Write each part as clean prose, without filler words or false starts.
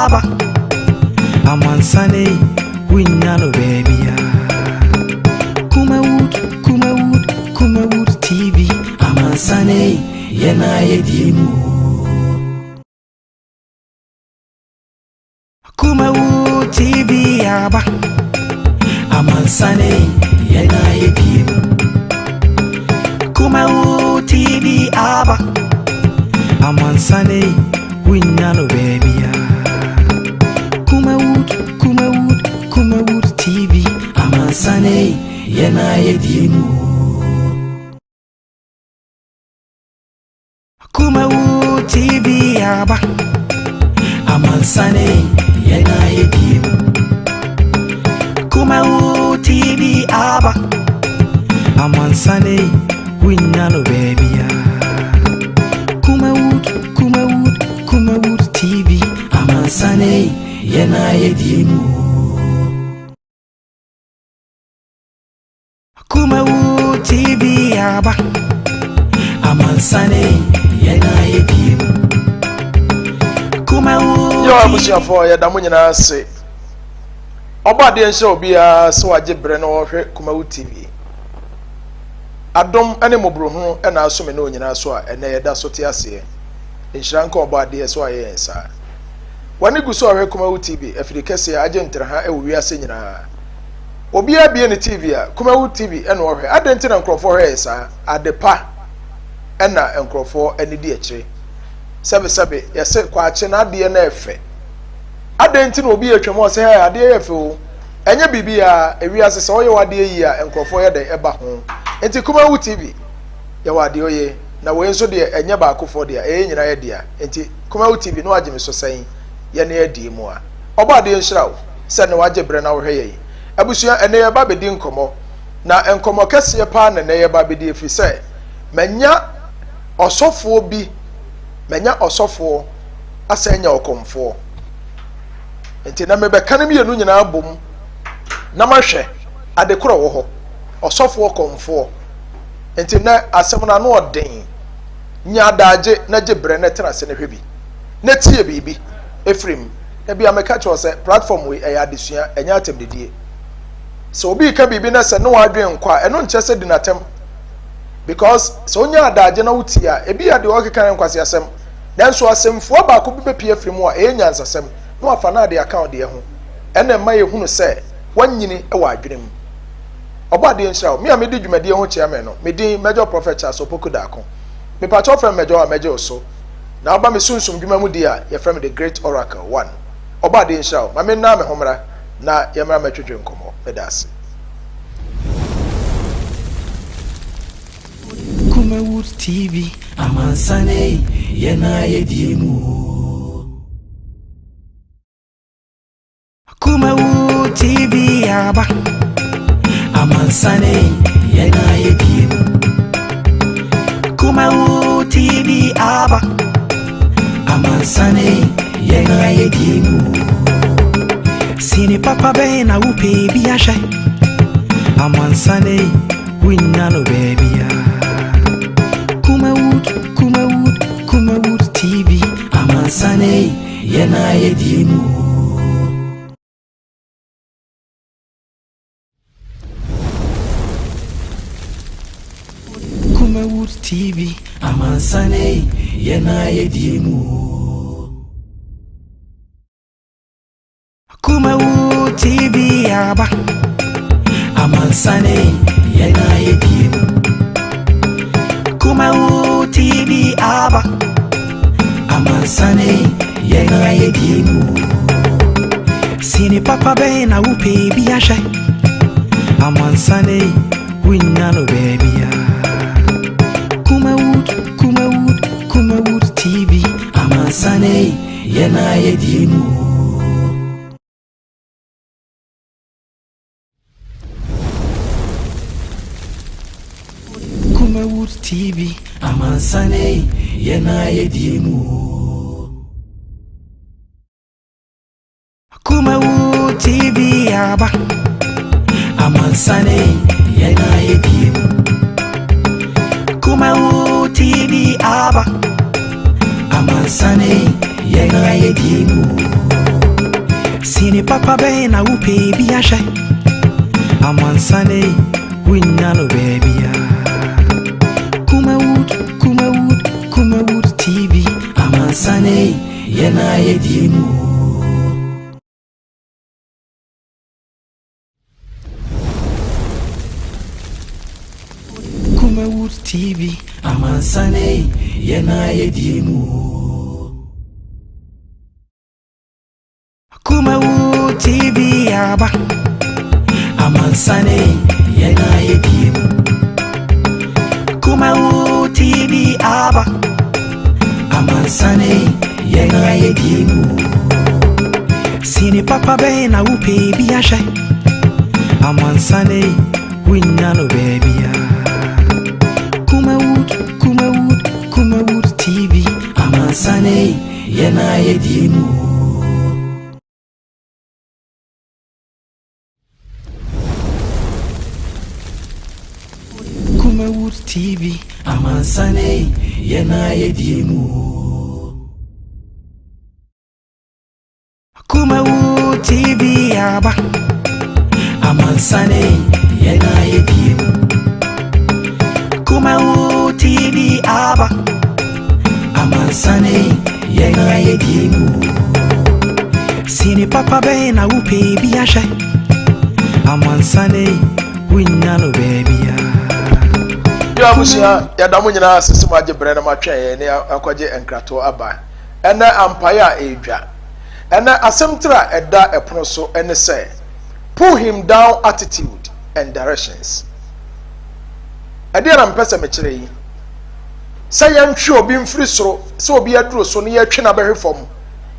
Aba amansane wunya no baabia. Kumawood, Kumawood, Kumawood TV, amansane yɛna yɛdie mu. Kumawood TV aba, amansane yɛna yɛdie mu. Kumawood TV aba, amansane wunya no baabia. Kumawood, Kumawood, Kumawood TV, amansane yɛna yɛdie mu. Kumawood TV aba, amansane yɛna yɛdie mu. Kumawood TV aba, amansane wunya no baabia. Kumawood, Kumawood, Kumawood TV, amansane yɛna yɛdie mu. Kumawood TV aba, amansane yɛna yɛdie mu. Kumawood Yɛ abusuafoɔ, yɛda mo nyinaa ase. Ɔbɔ adeɛ nhyɛ obiara sɛ wagye berɛ na wɔhwɛ Kumawu TV. Adom ne mmɔborɔhunu na aso me ne nyinaa so a ɛnɛ yɛda so te aseɛ. Nhyira nka ɔbɔ adeɛ sɛ wayɛ yɛn saa. W'ani gu so a ɔhwɛ Kumawu TV, afiri kɛseɛ agye ntraha wɔ wiase nyinaa. Obiara bie ne TV a, Kumawu TV na ɔhwɛ. Adɛn nti na nkurɔfoɔ hwɛ yɛ saa? Ade pa ɛna nkurɔfoɔ ani di akyire. Sɛbesɛbe, yɛsɛ kwakye n'adeɛ no ɛfɛ. Adɛn nti na obi yɛ twam ɔsɛ hɛ adeɛ yɛ fɛ o? Ɛnyɛ biribi a ewiase sɛ ɔyɛ w'adeɛ yie a, nkurɔfoɔ yɛ dɛn ɛba ho. Nti Kumawu TV yɛwɔ adeɛ ɔyɛ, na wei nso deɛ ɛnyɛ baakofoɔ deɛ, ɛyɛ nyinaa yɛ dea. Nti Kumawu TV na wagye me so sɛn yɛne adie mu a. Ɔbɔ adeɛ nhyira wo sɛ ne wagye berɛ na wohwɛ yɛn. Abusua, ɛnɛ yɛba bɛdi nkɔmmɔ, na nkɔmmɔ kɛseɛ paa na ɛnɛ yɛba bɛdi, ɛfiri sɛ manya ɔsɔfoɔ bi, manya ɔsɔfoɔ asan anya ɔkɔmfoɔ. Nti na mebɛka no mmienu nyinaa bom na mahwɛ ade korɔ wɔ hɔ, ɔsɔfoɔ, kɔmfoɔ. Nti na asɛm no ano ɔden. Nya adagye na gye berɛ na tena ase na hwɛ bi na tie biribi ɛfiri mu. Na bia meka kyerɛ sɛ platform wei ɛyɛ adesua, ɛnyɛ atɛmdidie. Sɛ obi ka biribi na sɛ ne wadwen nkɔ a, ɛno nkyerɛ sɛ di n'atɛm, because sɛ wonya adagye na wotie a, ebi yɛ deɛ ɔkeka yɛ nkwasi asɛm, nanso asɛmfua baako bi bɛpie afiri mu a ɛyɛ nyansasɛm na wafa no ade aka ɔdeɛ ho. Ɛna ɛma yɛhunu sɛ wanyini wɔ adwene mu. Ɔbɔ adeɛ nhyira wo. Me a medi dwumadie ho kyea me no, me din Major Prophet Charles Opoku Daako. Mepakyɛw, frɛ me Major a, mɛgye wo so. Na woba me sunsum dwuma mu di a, yɛfrɛ me The Great Oracle One. Ɔbɔ adeɛ nhyira wo. Ma me nnaa me ho mmra na yɛmmra mmɛtwetwe nkɔmmɔ. Meda ase. Kumawood TV, amansane yɛna yɛdie mu. Kumawood TV aba, amansane yɛna yɛdie mu. Kumawood TV aba, amansane yɛna yɛdie mu. Sini papa bɛn na wopɛ bi ahwɛ? Amansane wunya no baabia. Kumawood, Kumawood, Kumawood TV, amansane yɛna yɛdie mu. Kumawood TV, amansane yɛna yɛdie mu. Kumawood TV aba, amansane yɛna yɛdie mu. Kumawood TV aba, amansane yɛna yɛdie mu. Sini papa bɛn na wopɛ bi ahwɛ? Amansane wunya no baabia. Kumawood, Kumawood, Kumawood TV, amansane yɛna yɛdie mu. Kumawood TV, amansane yɛna yɛdie mu. Kumawood TV aba, amansane yɛna yɛdie mu. Kumawood TV aba, amansane Yɛn a yɛdie mu. Sini papa bɛn na wopɛ bi ahwɛ? Amansane wonnya no baabia. Kumawood, Kumawood, Kumawood TV. Amansane yɛn a yɛdie mu. Kumawood TV. Amansane yɛn a yɛdie mu. Kumawood TV aba. Amansane yɛn a yɛdie mu. Kumawood TV aba. Amansane yɛn a yɛdie mu. Sini papa bɛn na wopɛ bi ahwɛ? Amansane wonnya no baabia. Kumawood, Kumawood, Kumawood TV. Amansane yɛn a yɛdie mu. Kumawood TV. Amansane yɛn a yɛdie mu. Kumawood TV aba. Amansane yɛn a yɛdie mu. Kumawood TV aba. Amansane yɛn a yɛdie mu. Sini papa bɛn na wopɛ bi ahwɛ? Amansane wonnya no baabia. Yo abusua, yɛda mo nyinaa ase sɛ moagye berɛ na moatwɛn yɛn ne akɔgye nkratoɔ aba. Ɛnɛ ampaeɛ a ɛredwa. Ɛnɛ asɛm tiri a ɛda ɛpono so ne sɛ Pull him down attitude and directions. Ɛdeɛ na mepɛ sɛ mekyerɛ yi? Sɛ yɛntwe obi mfiri soro, sɛ obi aduru so na yɛtwe no abɛhwe fam,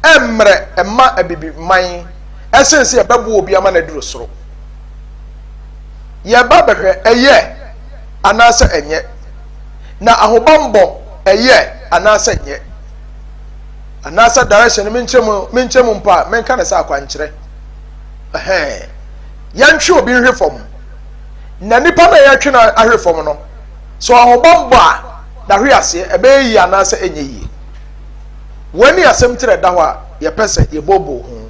ɛmmerɛ ɛma abibiman ɛsen sɛ yɛbɛboa obi ama no aduru soro. Yɛba bɛhwɛ ɛyɛ anaasɛ ɛnyɛ, na ahobammɔ ɛyɛ anaasɛ ɛnyɛ, anaasɛ direction no menkyerɛ mu menkyerɛ mu mpo a menka no sɛ akwankyerɛ. Ɛhɛn, yɛntwe obi nhwe fam, na nipa no a yɛtwe no ahwe fam no, sɛ ahobammɔ a n'ahwe aseɛ ɛbɛyɛ yie anaasɛ ɛnyɛ yie. Wei ne asɛm tiri ɛda hɔ a yɛpɛ sɛ yɛbooboo ho.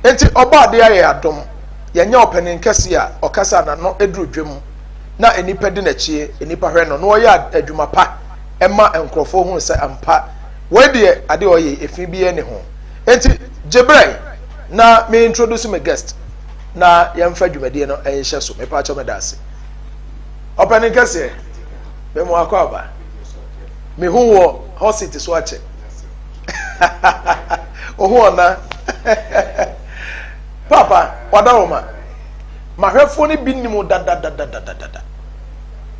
Enti Ɔbɔadeɛ ayɛ yɛn adom, yɛanya ɔpanin kɛseɛ a ɔkasa a n'ano duru dwam na nnipa di n'akyi, nnipa hwɛ no na ɔyɛ adwuma pa ma nkurɔfoɔ hunu sɛ ampa wei deɛ adeɛ a ɔyɛ yi efi biara nni ho. Enti gye berɛ na me introduce me guest na yɛmfa dwumadie no nhyɛ so. Mepaakyɛw meda ase. Ɔpanin kɛseɛ, me mo akɔ aba. Mehu wɔ hot seat so akyɛ. Ohu ɔna. Papa, wadaroma. Mahwɛfoɔ no bi nim dadadadadada.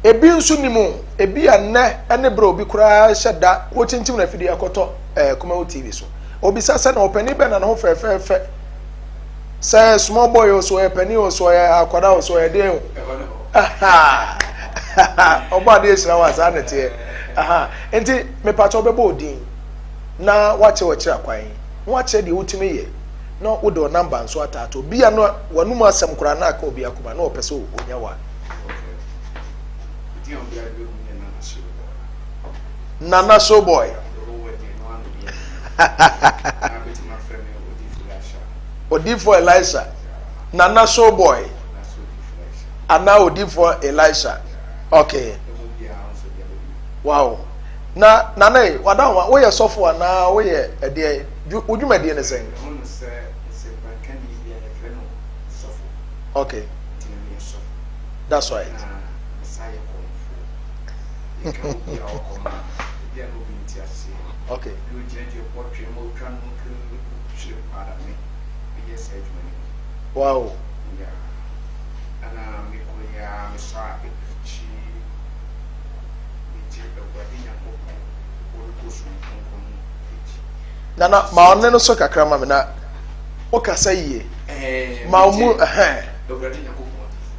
Ebi nso nim ebi a nnɛ ne berɛ obi koraa hyɛ da wɔkyinkyim na afidie akɔtɔ ɛɛ eh, Kumawu TV so. Obisa sɛ na ɔpanin bɛn na ne ho fɛfɛɛfɛ sɛ small boy o so ɔyɛ panin o so ɔyɛ akwadaa o so ɔyɛ deɛ o. Ɔbɔ adeɛ hyira wɔ saa na teɛ. Nti mepatwa ɔbɛbɔ odin na wakyɛ wɔkyerɛ akwan na wakyerɛ deɛ wotumi yɛ na wode wo namba nso ataato obi a no w'anum asɛm koraa na aka obi akoma na ɔpɛ sɛ onya wa. Nana Showboy. Odifo Elisha. Nana Showboy. Ana Odifo Elisha. Okay. Wow. Na Nana yi, wada ho woyɛ sɔfo anaa woyɛ ɛdeɛ wo dwumadie ne sɛn? Okay. That's right. Okay. Wow. Nana ma ɔne no so kakra ma me na wokasa yie ma ɔmu ɛhɛn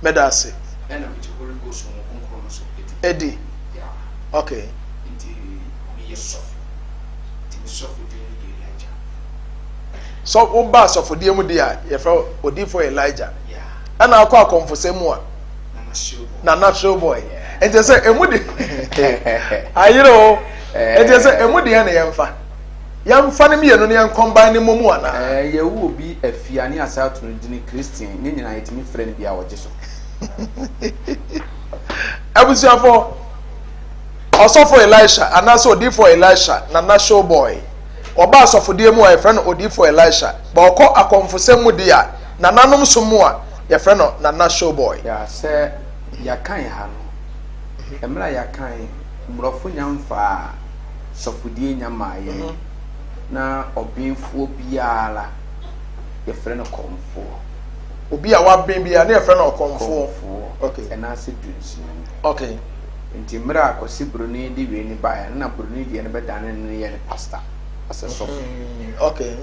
mɛda ase ɛdi okay sɛ woba asɔfodeɛ mu deɛ a yɛfrɛ odiifoɔ Elijah ɛna akɔ akɔmfosɛm mu a Nana Showboy nti sɛ emu de ayere o nti sɛ emu deɛ na yɛmfa. Yɛmfa ne mmienu no yɛn combine ne mmɔ mu anaa? Ɛɛ, yɛwo obi afia ne asa ato no dini Christian, ne nyinaa yɛtumi frɛ no bi a ɔgye so. Abusuafo, Ɔsɔfo Elisha anaasɛ Odiyifoɔ Elisha, Nana Showboy, ɔba asɔfodie mu a yɛfrɛ no Odiyifoɔ Elisha, but ɔkɔ akɔmfosɛm mu deɛ a, nananom som mu a, yɛfrɛ no Nana Showboy. Yeah, sɛ yɛakan ha no, mmerɛ a yɛakan, mmorɔfo nya mfaa sɔfodie nya maa yɛn, na ɔbenfoɔ biara yɛfrɛ no kɔmfoɔ. Obi a waben biara ne yɛfrɛ no ɔkɔmfoɔ. Kɔmfoɔ. Okay. Ɛnaase dunsinani. Okay. Nti mmerɛ a Kwasi Broni de wei no baeɛ no na Broni deɛ no bɛdane no yɛ no pastor asɛ sɔfo. Mm, okay.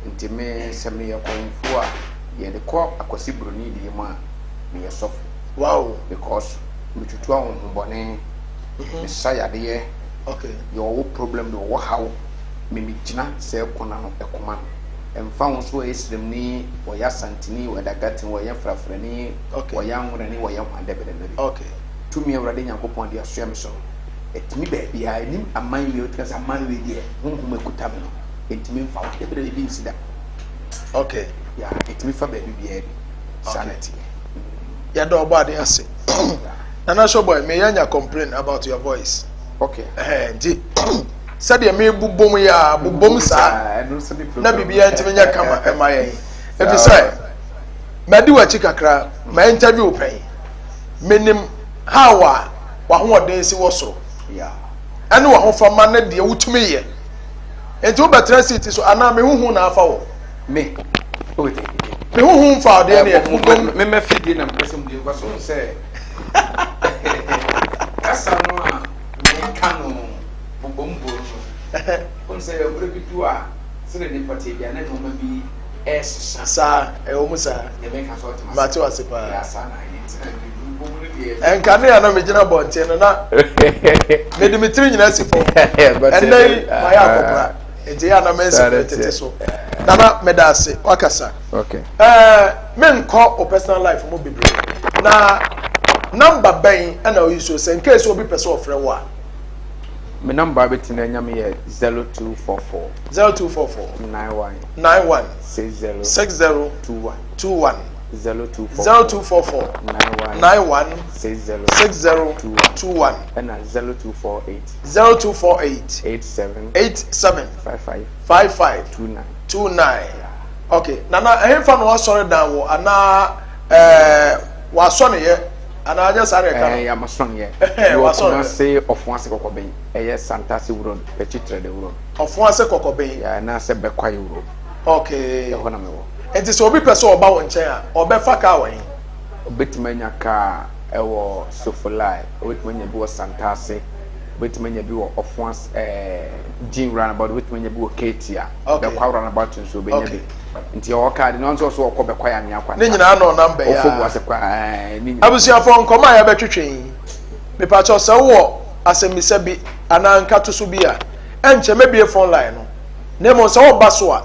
Nti me sɛ meyɛ kɔmfoɔ a yɛde kɔ Akwasi Broni deɛ mu a meyɛ sɔfo. Wow. Because metutu ahonhommɔne, mesa yadeɛ, Okay. deɛ ɔwɔ problem deɛ ɔwɔ haw me megyina sɛ ɛko no ano ɛkoma no. Ɛmfa ho so ɔyɛ sremni, ɔyɛ asanteni, ɔyɛ dagatini, ɔyɛ frafrani, Okay. ɔyɛ anworani, ɔyɛ hwan dɛbɛdɛbɛbi. Okay. Tumi a Awurade Nyankopɔn de asoɛ me so no, ɛtumi baabiara, ɛnim aman wei, wotumi sɛ aman wei deɛ, honhom ɛkuta me no, ɛntumi mfa wo, dabi dabi, ebi nsi da. Okay. Ya, ɛtumi fa baabi biara bi. Saa na ɛteɛ. Yɛda ɔbɔ ade ase. Nana Showboy, me anya complain about your voice. Okay. Ɛhɛn, nti sɛdeɛ mebobom yi a, bobom saa na biribiara ntumi nyɛ kama ɛma yɛn. Ɛfiri sɛ, madi w'akyi kakra, ma interview pɛn. Menim how a w'ahoɔden si wɔ soro ɛne w'ahofama ne deɛ wotumi yɛ. Nti wobɛtena seat so anaa me huhu na afa wɔ? Me. Me huhu mfa ɔdeɛ ne ɛbobom. Me mɛfidie na mpɛ sɛ mudi nkwa so sɛ kasa no a meka no bobom boro no. Wohu sɛ berɛ bi du a sɛdeɛ nipa te bia na nneɛma bi ɛresesa. Saa, ɛwɔ mu saa. Deɛ meka sɛ ɔte Mate wase paa. Yeah, saa na ayɛ nti na bobom no deɛ. Ɛnka ne a na megyina bɔnten no na mede me tiri nyinaa si fam. Ɛnnɛ yi mayɛ akɔkora nti yɛ a na mansi fam tete so. Nana meda ase wakasa. Okay. Ɛɛ menkɔ o personal life mu bebree na number bɛn ɛna oyi so sɛ nkesi obi pɛ sɛ ɔfrɛ wo a. Me number bɛtumi anya me yɛ 0244. 0244. 91. 91. 60. 60. 21. 21. 0244. 0244. 91. 91. 60. 60. 21. 21. Ɛna 0248. 0248. 87. 87. 55. 55. 29. 29. Okay. Nana ɛhefa na wasɔre dan wɔ anaa ɛɛ wasɔneyɛ anaa anyɛ saa na ɛka no. Ɛɛ yamasɔneyɛ. Ɛhɛn Wɔ wasɔneyɛ. Kumase Ɔfoase Kɔkɔbɛn ɛyɛ Santase Road Pɛkyi Trɛdɛ Road. Ɔfoase Kɔkɔbɛn. Yeah, anaasɛ Bɛkwae Road. Okay. Ɛhɔ na mewɔ. Nti sɛ obi pɛ sɛ ɔba wo nkyɛn a ɔbɛfa kaa wɔ he? Obetumi anya kaa ɛwɔ Sofolai, obetumi anya bi wɔ Santase, obetumi anya bi wɔ Ɔfoase ɛɛ Jean roundabout, obetumi anya bi wɔ Ketia. Okay. Bɛkwa roundabout nso obenya Okay. bi. Nti ɔwɔ kaa de na ɔnso ɔso ɔkɔ Bɛkwae Anwea Kwanta. Ne nyinaa na ɔnam bɛyɛ Ɔfo a. bu ase kwa ɛɛ ne nyinaa. Abusuafoɔ nkɔmɔ a yɛbɛtwetwe yi, mepakyɛw sɛ wowɔ asɛmmisa bi anaa nkatoso bi a, ɛnkyɛ mɛbue phone line no. Na mmom sɛ woba so a,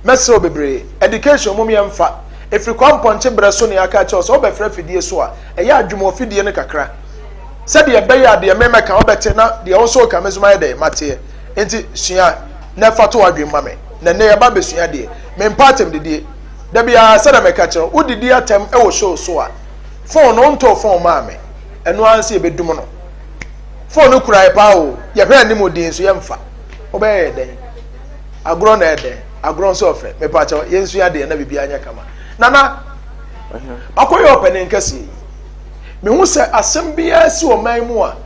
mɛsrɛ wo bebree. Education mom yɛmfa. Ɛfiri kwa mpɔnkye berɛ so na yɛaka akyerɛ wo sɛ wobɛfrɛ afidie so a, ɛyɛ a dwom afidie no kakra. Sɛdeɛ ɛbɛyɛ a deɛ me mɛka wobɛte na deɛ wo nso woka me nso mayɛ dɛn? Mateɛ. Enti sua na fa to w'adwene ma me. Na nnɛ yɛba abɛsua adeɛ. Mempɛ atɛmdidie. Da biara sɛdeɛ meka kyerɛ wo, wodidi atɛm wɔ show so a, phone no wontɔɔ phone maa me. Ɛno ara nso yɛbɛdum no. Phone no kura yɛ paa o, yɛhwɛ anim din nso yɛmfa. Wobɛyɛ yɛ dɛn? Agorɔ na ɛdɛn? Agorɔ nso ɔfɛ. Mepakyɛw, yɛnsua adeɛ na biribiara nyɛ kama. Nana, makɔyɛ ɔpanin kɛseɛ yi. Mehu sɛ asɛm biara si ɔman mu a,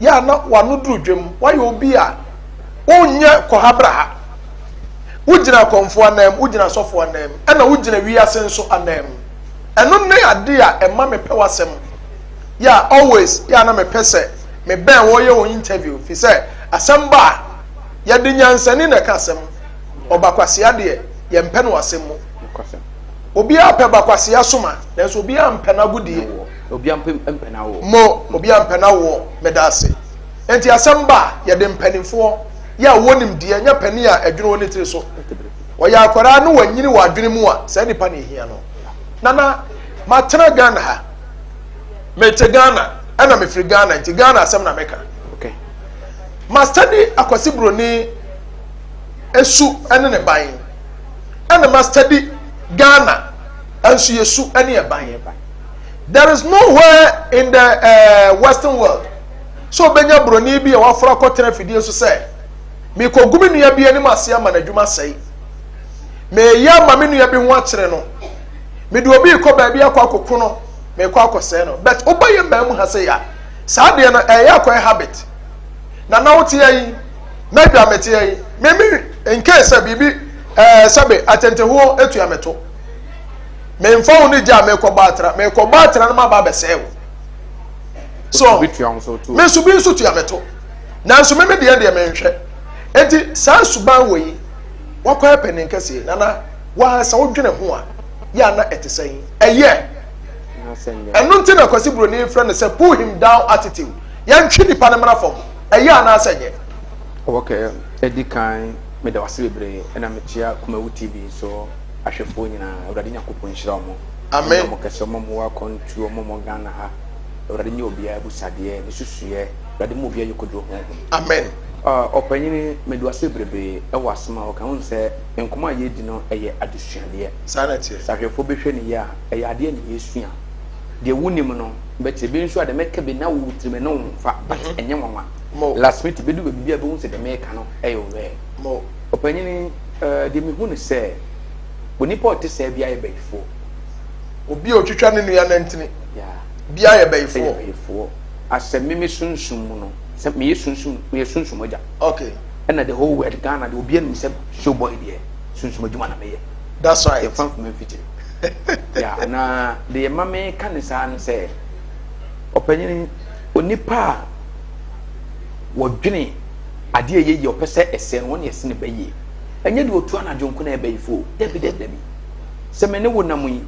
yɛ a na w'ano duru dwam. Woayɛ obi a wonyɛ kɔha bra ha. Wogyina akɔmfoɔ ananmu, wogyina asɔfoɔ ananmu, ɛna wogyina wiase nso ananmu. Ɛno ne ade a ɛma mepɛ w'asɛm. Yɛ a always yɛ a na mepɛ sɛ mebɛn wo yɛ wo interview fi sɛ asɛm ba a yɛde nyansani na ɛka asɛm. Ɔba kwasea deɛ yɛmpɛ no asɛm mu. Obiara pɛ ba kwasea soma nanso obiara mpɛ n'agodie. Obiara mpɛ n'awoɔ. Mo obiara mpɛ n'awoɔ meda ase. Nti asɛm ba a yɛde mpanimfoɔ yɛ a wɔn nimdeɛ nyɛ panin a ɛdwene wɔ ne tiri so. Ɔyɛ akwadaa no wanyini wɔ adwene mu a saa nipa na ehia no. Nana matena Ghana ha. Mete Ghana ɛna mefiri Ghana nti Ghana asɛm na meka. Okay. Ma study Akwasi Broni Esu ne ne ban. Ɛna ma study Ghana nso yɛ su ne ɛban. There is nowhere in the western world sɛ obenya buroni bi a waforo akɔtena afidie so sɛ mekɔgu me nua bi anim ase ama n'adwuma sɛe, meyɛ ama me nua bi ho akyerɛ no, mede obi rekɔ baabi akɔ akɔko no, mekɔ akɔsɛe no. But woba yɛ mmaa mu ha sɛ ya saa deɛ no ɛyɛ akɔyɛ habit. Na na wote yi mɛdwa mete yi meme nkee sɛ biribi sɛbe atentehoɔ etua me to, memfa wo ne gya a mekɔbɔ atra, mekɔbɔ atra no ma ba abɛsɛe wo. So me nso bi nso tua me to, nanso me me deɛ menhwɛ. Eti saa suban wɔ yi wakɔyɛ panin kɛseɛ nana waa sɛ wodwene ho a yɛ ana ɛte sɛn? Ɛyɛ ɛno nti na Kwasi Buroni frɛ no sɛ pull him down attitude. Yɛntwe nipa no mmra fam. Ɛyɛ anaasɛ nyɛ? Okay, ɛdi kan, meda wase bebree, ɛna mekyia Kumawu TV so ahwɛfoɔ nyinaa. Awurade Nyankopɔn nhyira ɔmo. Amen. Ɔmo kɛsɛ, ɔmo mo akɔntu, ɔmo mo Ghana ha. Awurade nye obiara abusadeɛ ne susuɛ. Awurade mu obiara yɛ koduro honhom. Amen. Ɔpanyini, mede wase bebree ɛwɔ asɛm a wɔka ho sɛ nkɔmɔ a yɛdi no ɛyɛ adesuadeɛ. Saa na ɛteɛ. Sɛ ahwɛfoɔ bɛhwɛ ne yie a, ɛyɛ adeɛ ne yɛsua deɛ wonim no bɛkyerɛ bi nso a deɛ mɛka bi na wo tirim ne wo mfa, but ɛnyɛ nwanwa. Mo. Last minute bɛdu baabi bi a bɛhu sɛ deɛ mɛka no ɛyɛ ɔwɛ. Mo. Ɔpanyini, deɛ mehu ne sɛ onipa a ɔte saa bi ayɛ bɛyifoɔ. Obi a otwitwa ne nua nantini bi ayɛ ɛyɛ bɛyifoɔ. Bɛyifoɔ asɛ meme sunsum mu no sɛ meyɛ sunsum, meyɛ sunsum agya. Ɛna the whole world, Ghana de, obi anim sɛ showboy deɛ, sunsum adwuma na meyɛ. That's right. Yɛfa mfoma mfikyiri ya na deɛ yɛma me ka ne saa no sɛ ɔpanyini, onipa a wɔdwene adeɛ a ɛyɛ yie, ɔpɛ sɛ ɛsɛ no, wɔn yɛ se ne bɛyie. Ɛnyɛ deɛ otu anadwo nko na ɛbɛyifoɔ. Dabi, dabi, dabi. Sɛ me ne wo nam yi,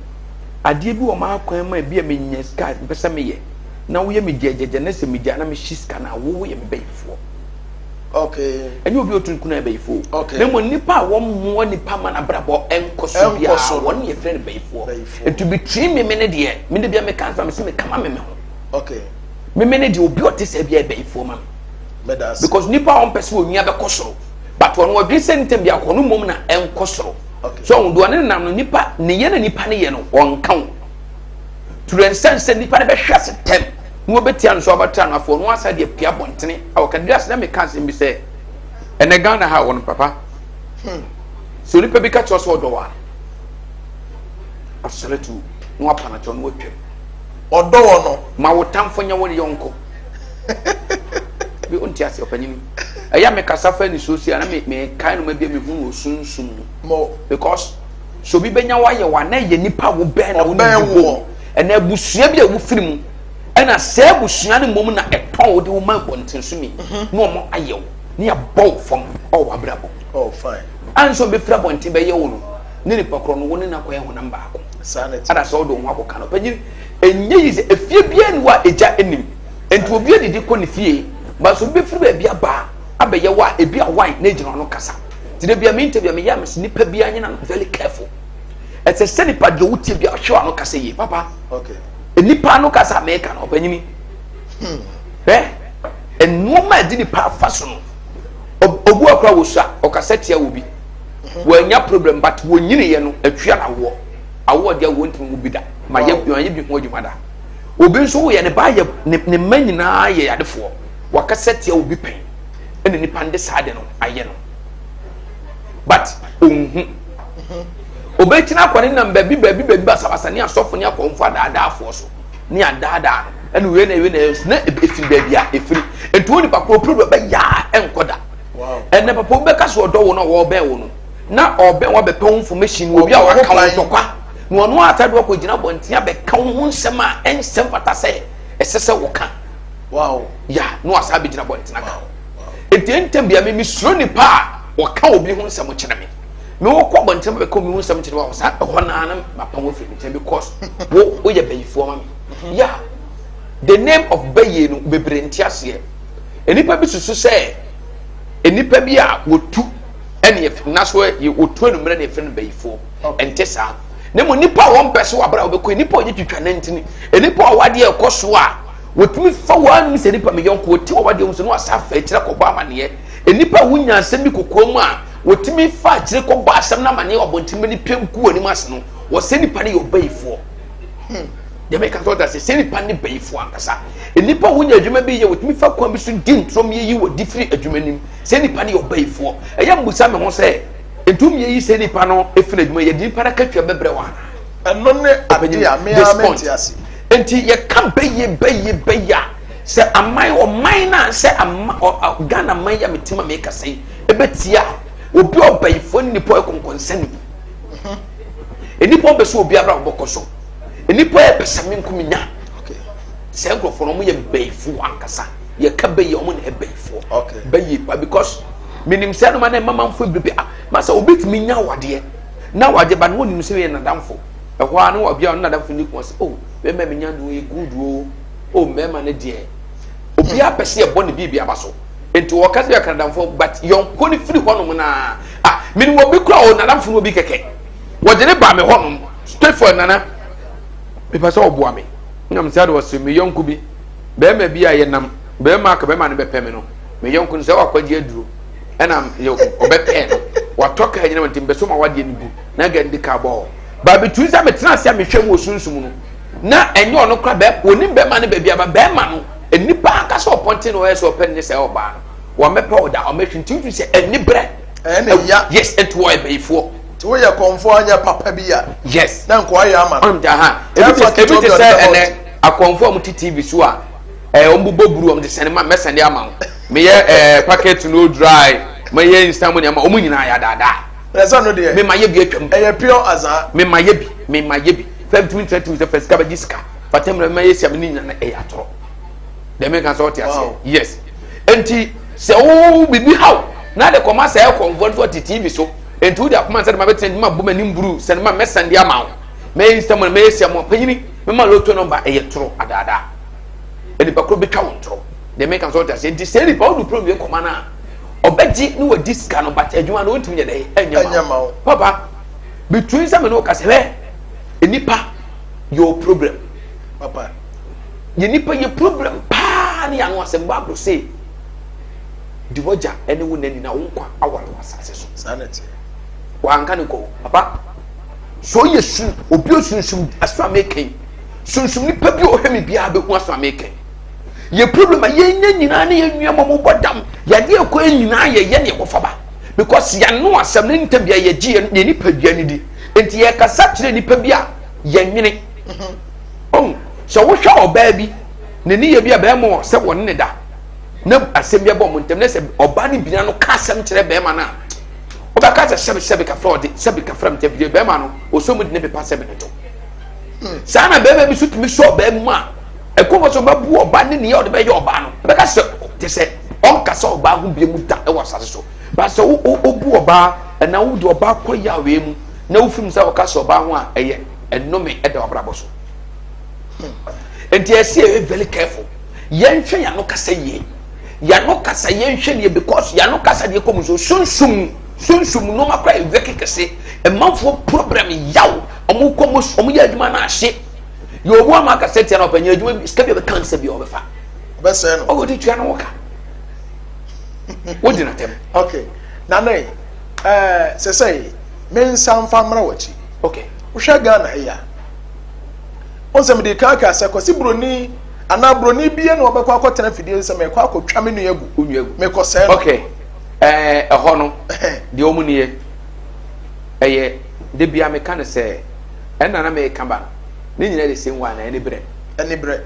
adeɛ bi wɔ m'akwan mu a ebi a menya sika mpɛ sɛ meyɛ na woyɛ me gyɛgyɛgyɛ na sɛ megya na mehyi sika na wo woyɛ me bɛyifoɔ. Ɛnyɛ obi a otu nko na ɛbɛyifoɔ. Na mmom nipa a wɔmmoa nipa ma n'abrabɔ ɛnkɔ so ɛnkɔ biara so no. Wɔn yɛ frɛ no bɛyifoɔ. Bɛyifoɔ. Nti between me ne deɛ me de bia meka nsa me sɛ meka ma me ho. Me ne deɛ, obi a ɔte sɛ bia ɛbɛyifoɔ ma me. Mɛda ase. Because nipa a ɔmpɛ sɛ onua bɛkɔ soro, but ɔno ɔdwe sɛ ntɛm bi akɔ no mmom na ɛnkɔ soro. So ɔho deɛ ɔne nam no, nipa ne yɛ na nipa ne yɛ no ɔnka wo tura nsan sɛ nipa no bɛhwɛ ase tɛm na wɔbɛtia no so abɛtra no. Afɔ ɔno asa deɛ pia bɔntene a wɔka de ase na meka asɛm bi sɛ ɛnɛ Ghana ha wɔ no papa sɛ onipa bi ka kyerɛ sɛ ɔdɔ wɔ a, asɔre tu na wapa no kyɛw na watwam. Ɔdɔ wɔ no. Ma wo tamfo nyɛ wo yɔnko bi. Wonte ase, ɔpanyini. Ɛyɛ a mekasa fa nisuo si a na mekae no ma bi a mehu no osunsum mu. Mo. Because sɛ obi bɛnya wayɛ wa na ɛyɛ nipa a wobɛn na wo ne ɔbɛn bi bom woɔ. Ɛna abusua bi a wofiri mu, ɛna sɛ abusua no mmom na ɛtɔn wo de wo ma abɔnten so ni na ɔmo ayɛ wo ne yɛbɔ wo fam ɔwɔ w'abrabɔ. Oh, fine. Ansa ɔbɛfiri abɔnten bɛyɛ wo no, ne nipa korɔ no, wo ne no akɔyɛ honam baako. Saa na ɛteɛ. Ada sɛ wode wo ho akɔka no, panyin, ɛnyɛ yi sɛ efie biara ni hɔ a egya anim nti obi adidi kɔ ne fie ba so obi bɛfiri baabi aba a abɛyɛ wo a ebi a wine na egyina ɔno kasa ti de bia mi interview a meyɛ a mesi nipa bi anyina no very careful. Ɛsɛ sɛ nipa deɛ wotie bi ahwɛ ano kasa yie papa. Nipa ano kasa a mɛka no, ɔpanyini, hwɛ nneɛma a ɛde nipa afa so no. Obu akora wɔ so a ɔkasa tia wɔ bi wɔanya problem, but wɔnyiniiɛ no atua na awoɔ awoɔ deɛ wɔntumi mu bi da ma yɛ ma yɛ bi ho adwuma da. Obi nso woyɛ ne ba yɛ ne mma nyinaa yɛ yadefoɔ, wakasa tia obi pɛn ɛna nipa no de saa de no ayɛ no, but onhu obɛkyina akɔ ne nam baabi baabi baabi basabasa ne asɔfo ne akɔmfo adaadaafoɔ so ne adaadaa no, ɛna wei na wei na ɛnso na efiri baabi a efiri. Nti wɔn nipa koro problem bɛyɛ a ɛnkɔ da. Ɛnna papa obi bɛka so ɔdɔ wo na ɔbɛn wo no na ɔbɛn wo abɛpɛ wo information obi a ɔbɔ ho waka wo ban. ntɔkwa na ɔno atade wakɔ gyina abɔnten abɛka wo ho nsɛm a ɛnsɛm fata sɛ ɛsɛ sɛ wɔka. Ya na wasa abɛgyina abɔnten aka. Eti ntɛm bia mi mesuro nipa a wɔka obi ho nsɛm kyerɛ me. Me wɔkɔ abɔnten bɛka obi ho nsɛm kyerɛ me a, wɔsa ɛhɔ naa na mapam afiri me nkyɛn because wo woyɛ bɛyifoɔ ma me. Ya, the name of bɛyie no, bebree nte aseɛ. Nnipa bi susu sɛ nnipa bi a wɔtu ɛne yɛ na so yɛ wɔtu anummerɛ na yɛfrɛ no bɛyifoɔ. Ɛnte saa. Na mmom nipa a wɔmpɛ so wabra a wɔbɛkɔ, nipa a ɔyɛ twitwa nantini, nipa a wadeɛ ɛkɔ so a wɔtumi fa wɔn anom sɛ nipa me yɔnko wɔte wɔ wadeɛ ho so na wasa afa akyire akɔbɔ amaneɛ, nipa a wonya asɛm bi kokoa mu a wɔtumi fa akyire kɔbɔ asɛm no amaneɛ wɔ abɔnten ma nipa gu anim ase no, wɔsɛ nipa no yɛ ɔbayifoɔ. Deɛ meka sɛ ɔda sɛ sɛ nipa ne bayifoɔ ankasa. Nnipa a wɔnya adwuma bi yɛ, wɔtumi fa kwan bi so di ntorɔ yɛyi wɔ di firi adwuma nim sɛ nipa no yɛ ɔbayifoɔ. Ɛyɛ mbusa me ho sɛ, ntum yɛyi sɛ nipa no efiri adwuma, yɛde nipa no akatua bɛbrɛ wɔ anaa? Ɛno ne ade a me ara mente ase. Nti yɛka bɛyie bɛyie bɛyie a, sɛ aman ɔman no a sɛ ama Ghana man yi a mete ma mekasa yi ɛbɛtia obi ɔbayifoɔ ne nipa ɔyɛ kɔnkɔnsani. Nnipa ɔbɛ sɛ obi abra ɔbɔkɔ so, nnipa yɛ pɛ sɛ me nko menya. Sɛ nkurɔfoɔ no wɔn yɛ bɛyifoɔ ankasa, yɛka bɛyie wɔn na ɛbɛyifoɔ bɛyie pa because menim sɛ ɛnoma na ɛma manfoɔ bebrebe a masa obi tumi nya awadeɛ na awadeɛ ba no wɔnim sɛ yɛ nadamfo ɛhɔ a na wɔbea ɔno nadamfo ne kɔn sɛ oh bɛrima mi nya no yɛ good o, oh mmarima no deɛ obiara pɛ sɛ yɛbɔ ne biribi aba so, nti wɔka sɛ yɛ nadamfo but yɔnko no firi hɔnom naa. Ah, menim obi kura o, nadamfo no obi kɛkɛ wɔde ne ba me hɔnom straight for nana, mepɛ sɛ ɔboa me nam sɛ de wɔse me yɔnko bi bɛrima bi a yɛnam bɛrima aka bɛrima no bɛpɛ me no, me yɔnko no sɛ wakɔgye aduro ɛna ɔbɛpɛɛ no watɔ kaa nyina nti mpɛ sɛ ɔma wadeɛ no gu na gɛ ndi kaa bɔ hɔ baabi tumi sɛ metena ase a mehwɛ mu wɔ sunsum no na ɛnyɛ ɔno kora bɛɛ wɔnim bɛrima no baabi aba bɛrima no nnipa ankasa ɔpɔnten na ɔyɛ sɛ ɔpɛ ne sɛ ɔbaa no wɔmɛpɛ ɔda ɔmɛhwɛ nti wotu sɛ ɛni berɛ ɛne ya. Yes, nti wɔyɛ bɛyifoɔ. Nti woyɛ kɔnfoɔ anyɛ papa bi a na nkoa yɛ ama no. Ɔnom ha ebi te ebi te sɛ ɛnɛ akɔnfoɔ a wɔte TV so a wɔn bobɔ buru wɔn de sɛne ma mɛsɛne ama wo, meyɛ packet no dry, mɛyɛ instant money ama wɔn nyinaa yɛ adaadaa. Ɛsɛ no deɛ mema yɛ bi atwam. Ɛyɛ pure azaa. Mema yɛ bi, mema yɛ bi fɛn tumi tena tumi sɛ fɛ sika bɛgye sika fata mmerɛ mema yɛ si a me ne nyina ɛyɛ atorɔ. Dɛm nka sɛ ɔte aseɛ. Yes, nti sɛ wo biribi haw na de kɔma sɛ ɛkɔnfoɔ nso ɔte TV so nti wode akoma sɛ de ma bɛtena ma bɔ m'anim buru sɛ de ma mɛsɛn de ama wo, mɛyɛ instant money, mɛyɛ si ama panyini, mɛma lotto number, ɛyɛ toro adaadaa. Nipa koro bɛtwa wo ntorɔ. Deɛ meka sɛ ɔte aseɛ. Nti sɛ nipa wode problem kɔma no a, ɔbɛgye ne wadi sika no, but adwuma no ɔntumi nyɛ dɛ ɛnyɛ ma wo. Papa, between sɛ me ne wo kasa hwɛ, nipa yɛ problem. Papa, yɛ nipa yɛ problem paa ne yɛ ano asɛm. Bible say di wagya ne wo nani na wo nkwa aware wɔ asase so. Saa na ɛteɛ. Wanka ne kɔ papa so ɔyɛ sun obi osunsum aso a meka yi, sunsum nipa bi a ɔhwɛ me biara bɛhu aso a meka yi. Yɛ problem a yɛnya nyinaa ne yɛn nua mɔmɔ bɔ dam yɛde ɛkɔ yɛ nyinaa yɛyɛ ne yɛkɔfa ba because yɛano asɛm ne ntam bia yɛgye yɛn yɛn nipadua no di, nti yɛkasa kyerɛ nipa bi a yɛnwene ɔn sɛ wohwɛ ɔbaa bi n'ani yɛ bi a bɛrima sɛ wɔne ne da na asɛm bi abɔ wɔn ntam na sɛ ɔbaa no bina no ka asɛm kyerɛ bɛrima no a, wobɛka sɛ sɛbi sɛbi kafra ɔde sɛbi kafra mu tɛbi bɛrima no ɔsɔ mu de ne pepa sɛbi no to. Saa na bɛrima bi so tumi sɔ ɔbaa mu a ɛkɔmɔ sɛ ɔbɛbu ɔbaa ne nea ɔde bɛyɛ ɔbaa no, ɛbɛka sɛ te sɛ ɔnkasa ɔbaa ho bie mu da ɛwɔ asase so ba sɛ wobu ɔbaa ɛna wode ɔbaa kɔ yɛ awee mu na wofiri mu sɛ ɔka sɛ ɔbaa ho a ɛyɛ ɛnome ɛda wabrabɔ so. Nti ɛsɛ yɛ very careful, yɛnhwɛ yɛn ano kasa yie, yɛn ano kasa yɛnhwɛ nie because yɛn ano kasa deɛ kɔ mu so sunsum sunsum nneɛma kora ɛwɛ kekese ɛmanfoɔ problem yaw ɔmo kɔ mo ɔmo yɛ adwuma no ahye yɛ obu ama akasa tia na ɔpɛ nyɛ adwuma bi sika bi a ɔbɛka nsa bi a ɔbɛfa ɔbɛsɛɛ no ɔwɔ de tua no ka wodi n'atɛm. Okay, nana yi sɛ sɛ me nsa nfa mmra w'akyi. Okay. Wohwɛ Ghana yi a, wɔn sɛ mede kan ka sɛ Kwasi Buroni anaa buroni bie na ɔbɛkɔ akɔtena fidie sɛ mekɔ akɔtwa me nua gu, onua gu, mekɔ sɛɛ no. Okay, ɛhɔ no deɛ wɔn nie ɛyɛ de bia meka no sɛ ɛna na meka ba no ne nyinaa de same one na ɛne brɛ. Ɛne brɛ.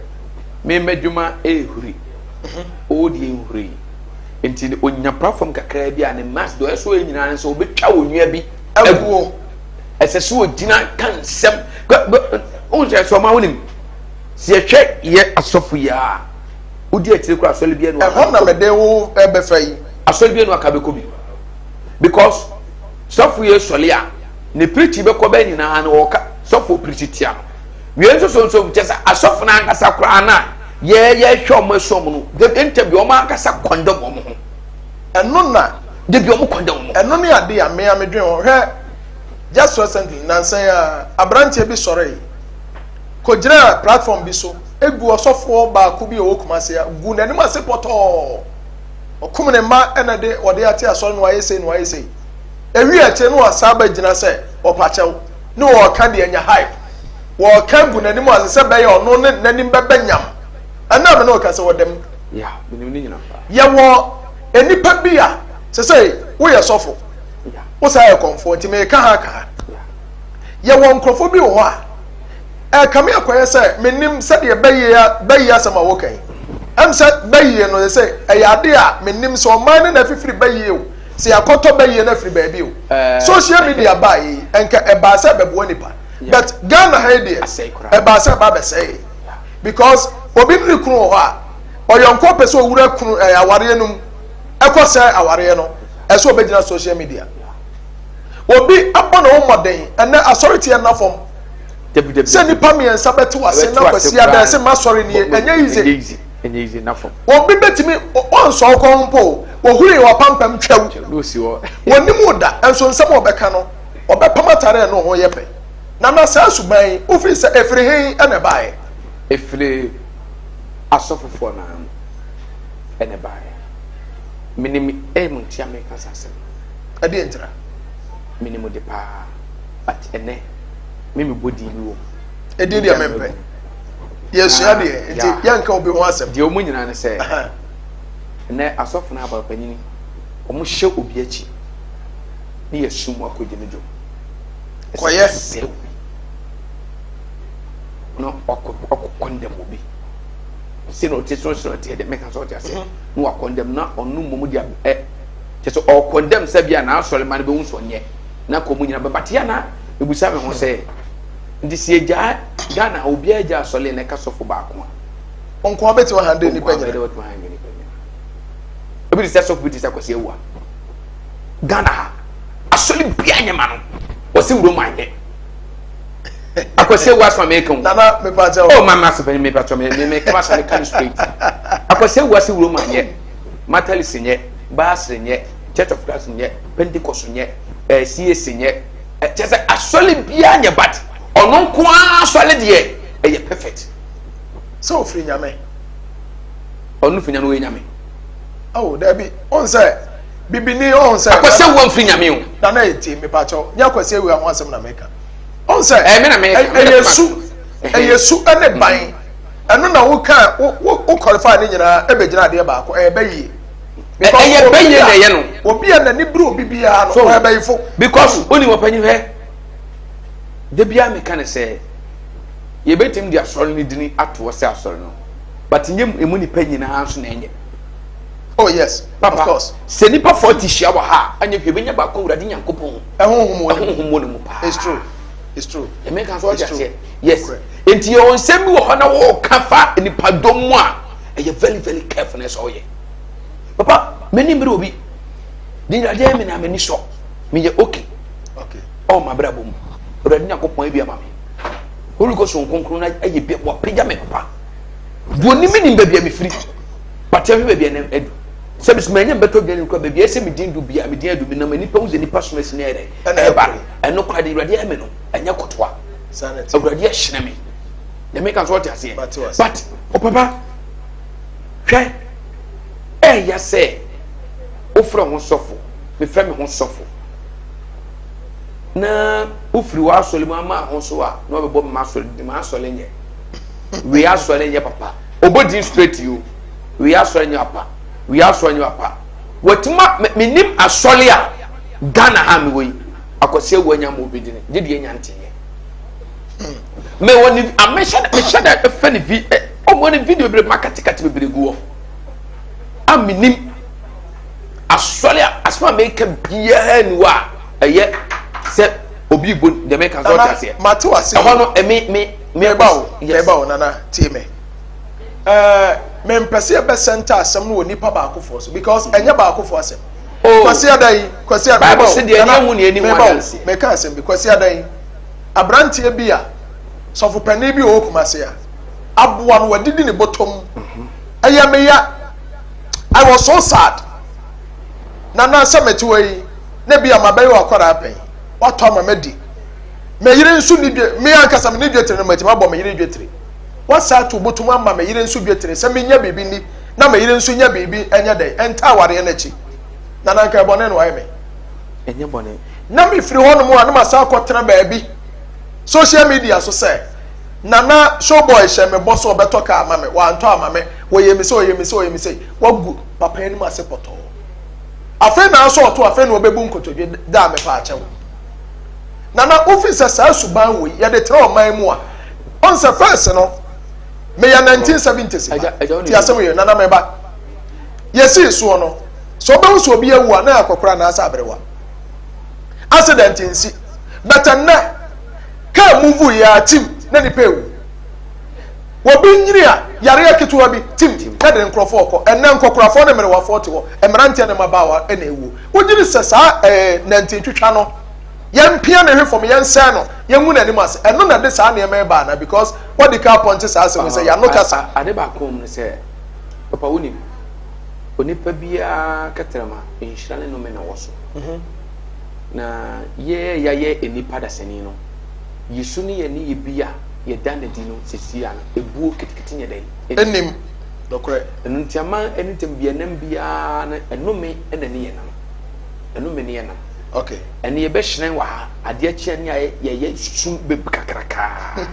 Mema adwuma ɛhuri ɔwɔ deɛ nhuri nti onya platform kakraa bi a ne mass deɛ ɔyɛ so yɛ nyinaa nso ɔbɛtwa onua bi aguo. Ɛsɛ sɛ ɔgyina ka nsɛm wohu sɛ sɛ ɔma wonim sɛ yɛhwɛ yɛ asɔfo yi a wodi akyire kora asɔre bi anu ɛhɔ na mede wo ɛbɛfa yi asɔre bi anu aka bɛkɔ bi because sɔfo yɛ sɔle a ne pirikyi bɛkɔ bɛ nyinaa no ɔka sɔfo pirikyi tia no wie nso so nso kyɛ sɛ asɔfo no ankasa koraa no a yɛhwɛ ɔmo asu ɔmo no de ntɛm bi ɔmo ankasa kɔndɛm ɔmo ho. Ɛno na de bi ɔmo kɔndɛm ɔmo ho. Ɛno ne ade a mmea medwen ho. Hwɛ, just recently, nansa yi ara, aberanteɛ bi sɔree kɔgyinaa platform bi so egu ɔsɔfoɔ baako bi a ɔwɔ Kumasi a gu n'anim ase pɔtɔɔ. Ɔkum ne mma ɛna de ɔde ate asɔre no ayɛ sei na wayɛ sei. Ewie akyire no wasan abɛgyina sɛ ɔpakyɛw ne ɔɔka deɛ anya hype. Wɔɔka agu n'anim ase sɛ bɛyɛ ɔno ne n'anim bɛbɛ nyam. Ɛnna me ne ɔka sɛ ɔda mu. Yeah, menim ne nyina paa. Yɛwɔ nnipa bi a sɛ woyɛ sɔfo, wo saa yɛ kɔmfoɔ nti meka ha ka ha. Yɛwɔ nkurɔfoɔ bi wɔ hɔ a ɛkame akɔyɛ sɛ menim sɛdeɛ bɛyie bɛyie asɛm a wɔka yi. Ɛm sɛ bɛyie no sɛ ɛyɛ ade a menim sɛ ɔman no na afifiri bɛyie o, sɛ yɛakɔtɔ bɛyie no afiri baabi o. Social media baa yi, ɛnka ɛbaa sɛ ɛbɛboa nipa. But Ghana ha yi deɛ, ɛbaa sɛ ɛba abɛsɛe. Because obi ne ne kunu wɔ hɔ a, ɔyɔnko pɛ sɛ owura kunu ɛɛ awareɛ no mu ɛkɔ sɛ awareɛ no, ɛsɛ ɔbɛgyina social media. Obi abɔ ne ho mmɔden ɛnɛ asɔre teɛ nna fam sɛ nipa mmiɛnsa bɛte wase na kwasi ada ɛsɛ ma sɔre nie, ɛnyɛ easy. Obi bɛtumi ɔnsɔ ɔkɔn mpo, ohuri wɔ apampam twɛw, wɔnim wo da, nso nsɛm a ɔbɛka no, ɔbɛpam atare a ɛno ho yɛ pɛ. Nana, saa suban yi, wofiri sɛ ɛfiri hen ɛna ɛbaeɛ? Ɛfiri asɔfofoɔ no ano ɛna ɛbaeɛ. Menim ɛmu nti a meka saa asɛm. Ɛdeɛ ntira? Menim de paa, but ɛnɛ me mebɔ din bi wɔ mu. Ɛdin deɛ mempɛ. Yɛsua deɛ nti yɛnka obi ho asɛm. Deɛ ɔmu nyinaa ne sɛ ɛnɛ asɔfo no aba panyini, ɔmo hyɛ obi akyi ne yɛ sum akɔgye no dwom. Kɔyɛ. Sɛ obi na ɔkɔ ɔkɔ condemn obi sɛ na ɔte so sɛ ɔte deɛ meka sɛ ɔte aseɛ na wakɔ condemn na ɔno mmom de ɛ kyɛ sɛ ɔkɔ condemn sɛ bia na asɔre ma no bɛhu sɛ ɔnyɛ na kɔ mu nyina bɛba te ana ebusa me ho sɛ nti sɛ yɛgyaa Ghana obiara gya asɔre na ɛka sɔfo baako a nko abɛtumi ahande nipa nyina. Nko abɛtumi ahande nipa nyina. Ebi te sɛ sɔfo bi te sɛ Kwasi Awuah. Ghana ha asɔre bia nyɛ ma no, wɔsi Roma nyɛ. Akwasi Awuah asɔ meka o. Nana mepa kyɛw. Oh mama asɔ panyin mepa kyɛw, me me me kama asɔ meka no straight. Akwasi Awuah si Roma nyɛ, Methodist nyɛ, Baasere nyɛ, Church of Christ nyɛ, Pentecost nyɛ, eh, CAC nyɛ. Kyɛ sɛ asɔre bia nyɛ, but ɔno nko ara asɔre deɛ ɛyɛ perfect. Sɛ ofiri Nyame. Ɔno firi Nyame, ɔyɛ Nyame. Oh, dabi, ɔn sɛ bibini ɔn sɛ. Akwasi Awuah nfiri Nyame o. Nana eti mepa kyɛw, nyɛ Akwasi Awuah ho asɛm na meka. Ɔn sɛ ɛɛ me na meka. Ɛyɛ su, ɛyɛ su ɛne ban. Ɛno na wo ka wo wo qualify ne nyinaa ɛbɛgyina adeɛ baako, ɛyɛ bɛyie. Ɛyɛ bɛyie na ɛyɛ no. Obi a n'ani bere obi biara no, ɔyɛ bɛyifo. Because oni wɔ panyin hwɛ, de bia meka ne sɛ yɛbɛtumi de asɔre no dini atoɔ sɛ asɔre no, but nyɛ emu nipa nyinaa nso na ɛnyɛ. Oh yes, papa, of course. Sɛ nipa 40 hyia wɔ ha a, anyɛ hwɛ bɛnya baako Awurade Nyankopɔn ɛhohom wɔ ne mu paa. It's true, it's true. Ɛmɛ kan so ɔte aseɛ. Yes, nti yɛ nsɛm bi wɔ hɔ na wɔɔka fa nipadɔm mu a ɛyɛ very very careful na ɛsɛ ɔyɛ. Papa, m'ani mmere obi de Awurade ayɛ me na m'ani sɔ, meyɛ okay. Okay. Ɔwɔ m'abrabɔ mu, Awurade Nyankopɔn ayɛ bi ama me. Holy Ghost nkonkron na ayɛ bi, wapagya me papa. Deɛ onim nim baabi a mefiri, but ɛhwɛ baabi a na adu. Sɛ mesoma ɛnyɛ mbɛtɔ dwa no kura baabi a ɛsɛ me din du bia, me din adu, menam nipa hu sɛ nipa som asi ne ayɛ dɛ ɛba. Ɛno kora de Awurade ayɛ me no, ɛnyɛ kotoa. Awurade ahyerɛ me. Deɛ meka nso ɔte aseɛ. But o papa, hwɛ, ɛyɛ sɛ wofrɛ ho sɔfo, mefrɛ me ho sɔfo, na wofiri w'asɔre mu ama ho so a, na wabɛbɔ me m'asɔre di, m'asɔre nyɛ. Wei asɔre nyɛ papa. Ɔbɔ din straight yi o. Wei asɔre nyɛ papa. Wei asɔre nyɛ papa. Wɔtuma menim asɔre a Ghana ha mewɔ yi. Akwasi Awuah nya ma obi dini. Gye deɛ nya nteɛ. Mewɔ ne amehyɛ mehyɛ dɛ ɛfɛ ne vi ɔmo ne video bebree makatekate bebree gu hɔ. A menim asɔre a asɛm a meka biara ni hɔ a ɛyɛ sɛ obi bo deɛ meka sɛ ɔte aseɛ. Mate wase. Ɛhɔ no ɛme me Meba o, meba o, Nana, tie me. Ɛɛ, mempɛ sɛ yɛbɛsɛnta asɛm no wɔ nipa baakofoɔ so because ɛnyɛ baakofoɔ asɛm. Oh. Kwasi ada yi, Kwasi ada, Bible meba o, se deɛ Nana, ɛnyɛ hu ne ɛni ho meba o, adanseɛ. meka asɛm bi, Kwasi ada yi, aberanteɛ bi a, sɔfopanin bi a ɔwɔ Kumasi a, aboa no wadidi ne bɔtɔ mu. Ɛyɛ me ya. I was so sad. Nana, sɛ mete hɔ yi, na bi a mabɛyɛ w'akwadaa pɛn, watɔ ama madi. Me yere nso ni dwe, me ankasa me ni dwetire no matumi abɔ me yere dwetire. Wasa ato botom ama me yere nso dwetire sɛ menya biribi ni na me yere nso nya biribi ɛnyɛ dɛn ɛnta awareɛ no akyi. Na nanka ɛbɔne na wayɛ me. Ɛnyɛ bɔne. Na mefiri hɔnom a na masan akɔtena baabi social media so sɛ Nana Showboy hyɛ me bɔ sɛ ɔbɛtɔ kaa ama me, wantɔ ama me, wɔyɛ me sei, ɔyɛ me sei, ɔyɛ me sei. Wagu papa anim ase pɔtɔɔ. Afei na asɔ ɔto, afei na ɔbɛbu nkotodwe da a mepa akyɛw. Nana, wofi sɛ saa suban wei yɛde tena ɔman mu a, ɔn sɛ first no, meyɛ 1970s ba. Ti asɛm yɛ, Nana meba. Yɛsii soɔ no, sɛ ɔbɛhu sɛ obi awu a, na yɛ akɔkora anaasɛ aberewa. Accident nsi. But ɛnnɛ, kaa move yɛ a tim na nipa ewu. Obi nyini a yareɛ ketewa bi tim na de nkurɔfoɔ kɔ. Ɛnnɛ nkɔkorafoɔ ne mmerewafoɔ te hɔ, mmeranteɛ ne mmabaawa na ewuo. Wogye di sɛ saa ɛɛ nantintwitwa no yɛmpia ne hwe fam, yɛnsɛe no, yɛngu n'anim ase? Ɛno na ɛde saa nneɛma yi ba anaa? Because wɔde kaa pɔnkye saa asɛm yi sɛ yɛano kasa. Ade baako wɔ mu ne sɛ, papa wonim, onipa biara kɛtrɛma nhyira ne nnome na ɛwɔ so. Na yɛ yɛayɛ nnipa dasani no, yɛ su ne yɛ nneyɛ bi a yɛda no adi no seesei a no, ebuo ketekete nyɛ dɛn? Nnim. Nokorɛ. Ɛno nti ama ɛne ntɛm bi ɛnam biara no, ɛnome na ɛne yɛ nam. Ɛnome ne yɛ nam. Okay. Ɛne yɛbɛhyerɛn wɔ ha, adeɛ kye ne ayɛ yɛyɛ sum bɛ kakrakaa.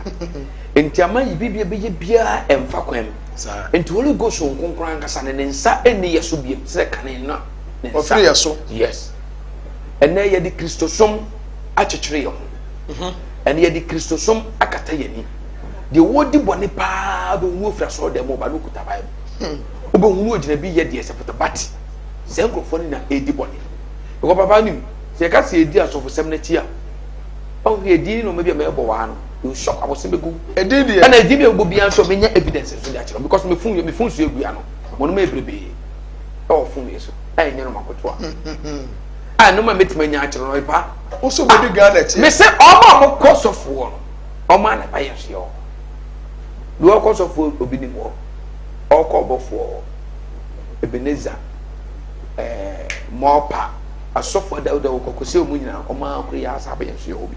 Nti ama yɛ biribi ɛbɛyɛ biara ɛmfa kwan mu. Saa. Nti Holy Ghost Nkonkron ankasa no, ne nsa nni yɛ so biom sɛ kane no a ne nsa. Ɔfiri yɛ so. Yes. Ɛnnɛ yɛde Kristosom akyekyere yɛn ho. Ɛnnɛ yɛde Kristosom akata yɛn ani. Deɛ wɔredi bɔne paa wobɛhu no ofiri asɔredan mu ɔba no okuta Bible. Wobɛhu no ogyina bi yɛ deɛ sɛ pata but sɛ nkurɔfoɔ no na ɛredi bɔne. Because papa nim sɛ yɛka sɛ yɛdi asɔfosɛm no akyi a ɔhwɛ edin ne nneɛma bi a mɛbɔ waa no you shock abɔsɛm bɛgu. Edin deɛ. Ɛna edin bi a mɛbɔ biara nso menya evidence nso de akyerɛ because me phone me phone so egu ano wɔn mo yɛ bebree ɛwɔ phone yɛ so. a ɛnyɛ noma ketewa a noma mɛtumi anya akyerɛ no ɛpa woso bɛdi Ghana akyi me sɛ ɔma a mokɔ sɔfoɔ no ɔma na ba yɛ soɛ hɔ deɛ ɔkɔ sɔfoɔ obi nim hɔ ɔkɔ ɔbɔfoɔ hɔ Ebenezer ɛɛ mɔpa asɔfoɔ dawuda wɔ kɔkɔ sɛ ɔmu nyinaa ɔma akoro yɛ asa abɛyɛ soɛ hɔ bi